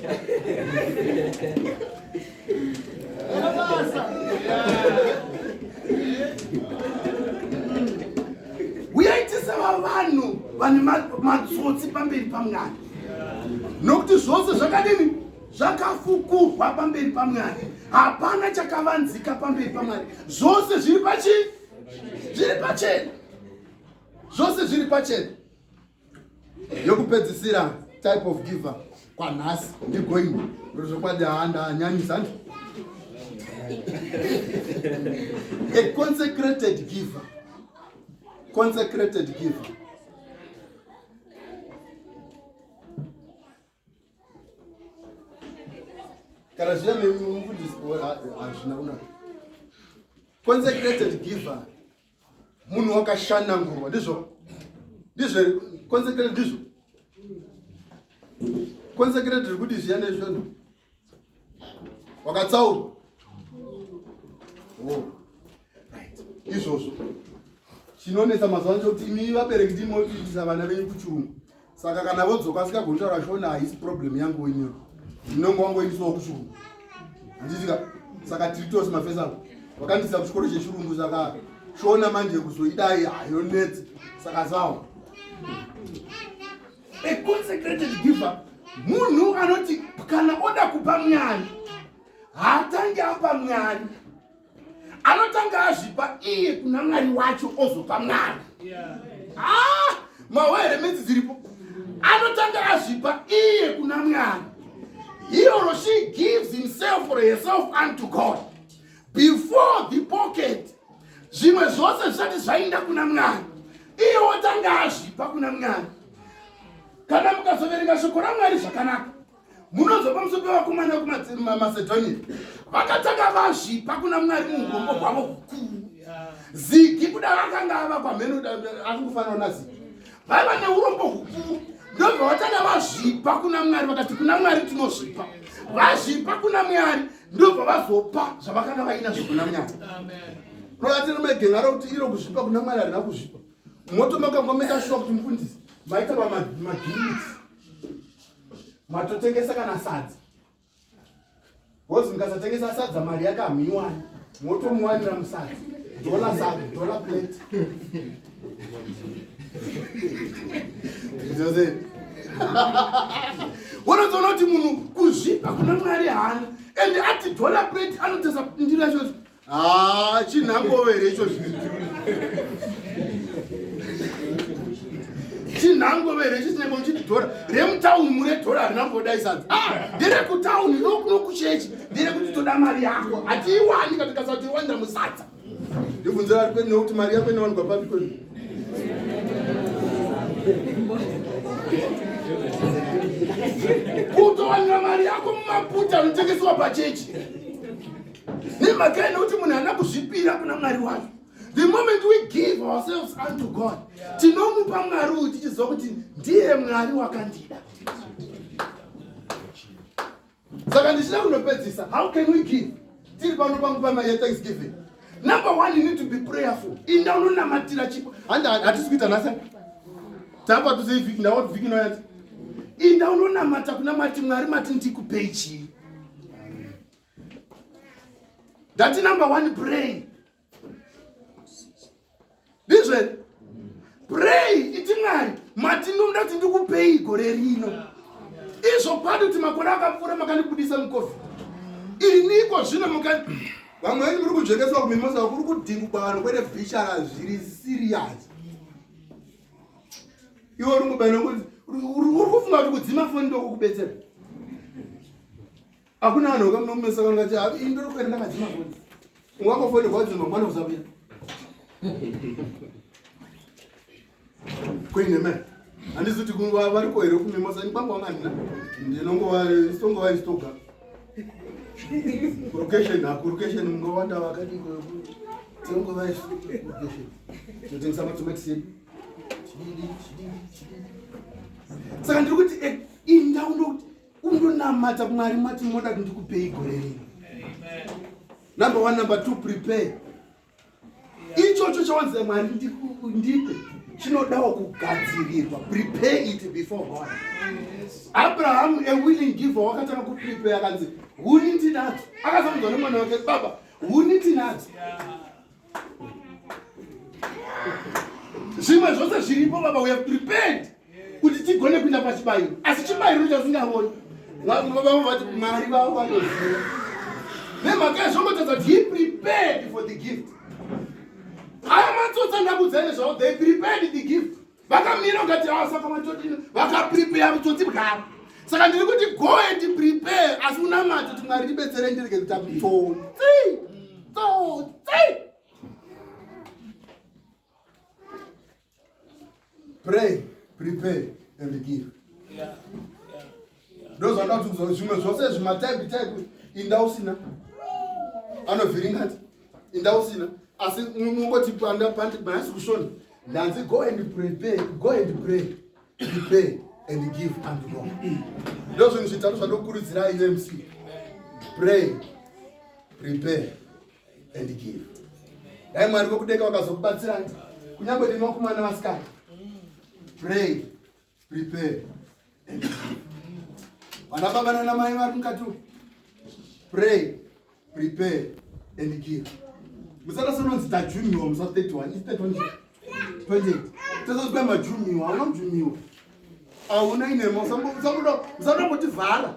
Uyai tisava vanhu vane matsotsi pamberi paMwari. Nokuti zvose zvakadini? Zvakafukurwa pamberi paMwari. Hapana chakavanzika pamberi paMwari. Zvose zviri pachi? Zviri pachena. Zvose zviri pachena. Yokupedzisira type of giver kwanhasi ndigoini zvokwadi handanyanyisa ndi a consecrated giver. Consecrated giver. Kana zviya mufundisi hazvina kunaka. Consecrated giver munhu wakashanangurwa ndizvo ndizvo consecrated ndizvo consecrated kuti zviya nezvino wakatsaurwa. Oh. Right. Izvozvo chinonetsa mazuva ano chekuti imi vabereki ndimi motiitisa vana venyu kuchirungu saka kana vodzoka asikagoni kutaura shona haisi problem yangu inyoro ndinonge wangoendiswawo kuchirungu handitika saka tiri tose mafesi angu vakandiisa kuchikoro chechirungu saka shona manje kuzoidai hayonetsi saka sawo A consecrated giver munhu anoti kana oda kupa Mwari haatangi apa Mwari, anotanga azvipa iye kuna Mwari wacho ozopa Mwari. Ah, mawa here midzi dziripo? Anotanga azvipa iye kuna Mwari. He or she gives himself or herself unto God before the pocket. Zvimwe zvose zvisati zvaenda kuna Mwari, iye otanga azvipa kuna Mwari. Kana mukazoverenga shoko raMwari zvakanaka, munonzwa pamusoro pevakomana vekuMacedonia vakatanga vazvipa kuna Mwari muurombo hwavo hukuru. Zigi kuda vakanga ava kwamheno akungofanira nazigi vaiva neurombo hukuru ndobva vatanga vazvipa kuna Mwari vakati kuna Mwari tinozvipa vazvipa kuna Mwari ndobva vazopa zvavakanga vainazvo kuna Mwari. Rovatiri megenga rokuti iro kuzvipa kuna Mwari harina kuzvipa moto makangomeka shuwa kuti mufundisi maita pamagirisi matotengesa kana sadza bcause mukasatengesa sadza mari yake hamuiwani motomuwanira musadza dollar sadza dollar plate Unotoona kuti munhu kuzvipa kuna Mwari haana and ati dollar plate anotesa ndiro yacho. Ah, chinhangove here icho chinhangove here chichinenge uchiti dhora remutauni mure dhora harina kumbodai sadza. Ah, nderekutauni nokuno kuchechi nderekuti toda mari yako hatiiwani kana tikasatiwanira musadza. Ndibvunzira ari kwenyu nekuti mari yako inowanikwa papi kwenyu? Kutowanira mari yako mumaputi anotengeswa pachechi nemhaka yenokuti munhu haana kuzvipira kuna Mwari wacho. The moment we give ourselves unto God, tinomupa Mwari uyu tichiziva kuti ndiye Mwari wakandida. Saka ndichida kunopedzisa, how can we give? Tiri pano pangu pama yeThanksgiving. Number one, you need to be prayerful. Inda unonamatira chipo. Handi hatisi kuita nhasi. Tapa tuse vhiki ndawa vhiki inoyati. Inda unonamata kuna mati Mwari mati ndikupei chii. Ndati number one, pray. Ndizvo here? Pray iti Mwari mati ndinoda kuti ndikupei gore rino. Izvo kwadi kuti makore akapfuura makandibudisa mucovid. Iniko zvino muka vamwe venyu muri kudzvekeswa kumimosa kuri kudhingukwa vanhu kwete bhichara zviri serious. Iwe uri kuba nokuti uri kufunga kuti kudzima foni ndokukubetsera. Hakuna vanhu vakamunomesa vanhu vati ini ndiri kuenda ndakadzima foni. Ungangofonerwa kunzi mangwana usabuya. Kuine mai. Handisi kuti variko here kumimosa ini kwangu wanga handina. Ndinongova isongova istoga. Location haku location mungawanda vakadii tinongova location. Tinotengesa matomatisi edu. Chididi chididi chididi. Saka ndiri kuti inda undokuti undonamata Mwari mati moda kuti ndikupei gore rino. Number one, number two, prepare. Ichocho chawanzira Mwari ndipe chinodawo kugadzirirwa. Prepare it before God. Abraham, a willing giver, wakatanga kuprepare akanzi huni ndinadzo. Akazomudzwa nemwana wake, baba huni tinadzo. Zvimwe zvose zviripo baba, we have prepared kuti tigone kuinda pachibayiro, asi chibayiro chasingavoni vavo vati Mwari vavo vanoziva. Nemhaka yezvongotadza kuti he prepared for the gift. Aya matsotsa ndakudzai nezvavo, they prepared the gift. Vakamira ukati ah, saka matodini, vakaprepare mutsotsi bwavo. Saka ndiri kuti go and prepare, asi unamate kuti Mwari ndibetsere ndirege kuita tsotsi tsotsi. Pray, prepare and give. Ndozvandati zvimwe zvose zvimatype type inda usina anovhiringati inda usina asi mungoti panda pandi manasi kushona ndanzi go and prepare, go and pray, prepare and give unto God. Ndozvinhu zvitatu zvandokurudzira UMC. Pray, prepare and give. Dai Mwari vokudenga vakazokubatsirai kunyange ndinokumana vasikana. Pray, prepare and give. Vana baba nana mai vari mukati umu. Pray, prepare and give. Musada sononzi tajumiwa musa 31, is 31 28. Tasazwa majumiwa, hauna kujumiwa. Hauna inema, usada kutivhara.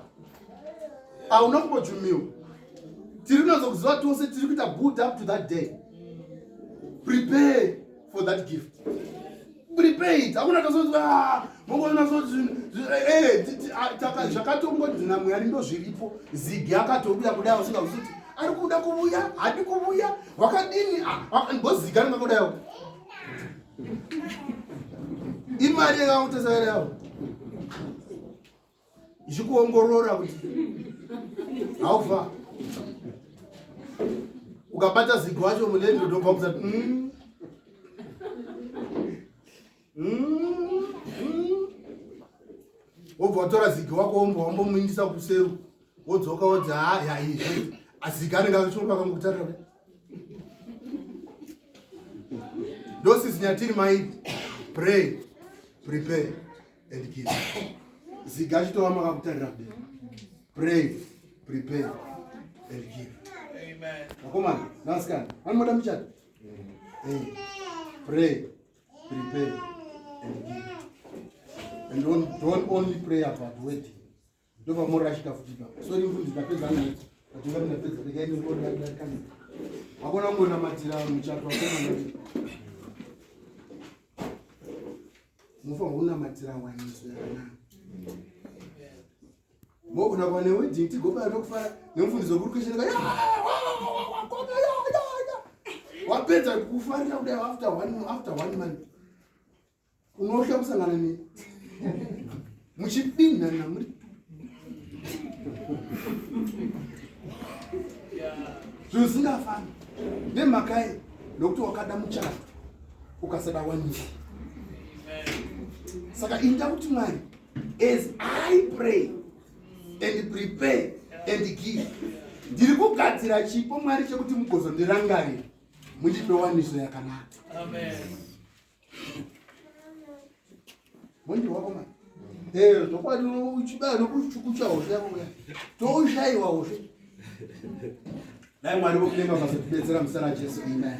Hauna kumbojumiwa. Tiri kunazokuziva tose tiri kuita build up to that day. Prepare for that gift. Prepare it. Hakuna tasonzwa mongoona zvakatongonzi naMwari ndozviripo. Zigi akatouya kudai usingazivi kuti ari kuda kuvuya, hadi kuvuya, wakadini? Ngozigi anenge kudaiwo. Imari yakangotesera yavo. Ichikuongorora kuti how far. Ukabata zigo wacho mulandlord obva kuzati Wobva watora zigo wako wombo wambomuindisa kuseru. Wodzoka wodzi ha ya izvi. Aziga anenge achionga akangokutarira kudai. Ndosisi nyatiri maidi. Pray, prepare and give. Ziga achitova makakutarira kudai. Pray, prepare and give. Amen. Vakomana, nasikana, vanomoda muchato? Hey, pray, prepare and give. And don't only pray about wedding. Ndobva morashika futi ipapo. Sorry mfundisi ndapedza naye. Ndatinga ndapedza regai ndingodarikana. Wakona kungonamatira muchato wakomana. Munofanirwa kunamatira waniso yakanaka. Mogona kuva newedding tigobaya nokufara nemufundisi wekuri kucheneka. Wapedza kufarira kudai after one month. Unohla kusangana ne muchipinhana muri zvinhu zvisingafani nemhaka ye nokuti wakada muchato ukasada wanisa. Saka inda kuti Mwari, as I pray and prepare and give, ndiri kugadzira chipo Mwari chekuti mugozondirangarira mundipe waniso yakanaka. Amen. Mundi wako mani. Eh, zvokwadi uchibaya nokuchukucha hoshe yako kuya. Toshaiwa hoshe. Dai Mwari vokudenga vakazotibetsera muzita raJesu. Amen.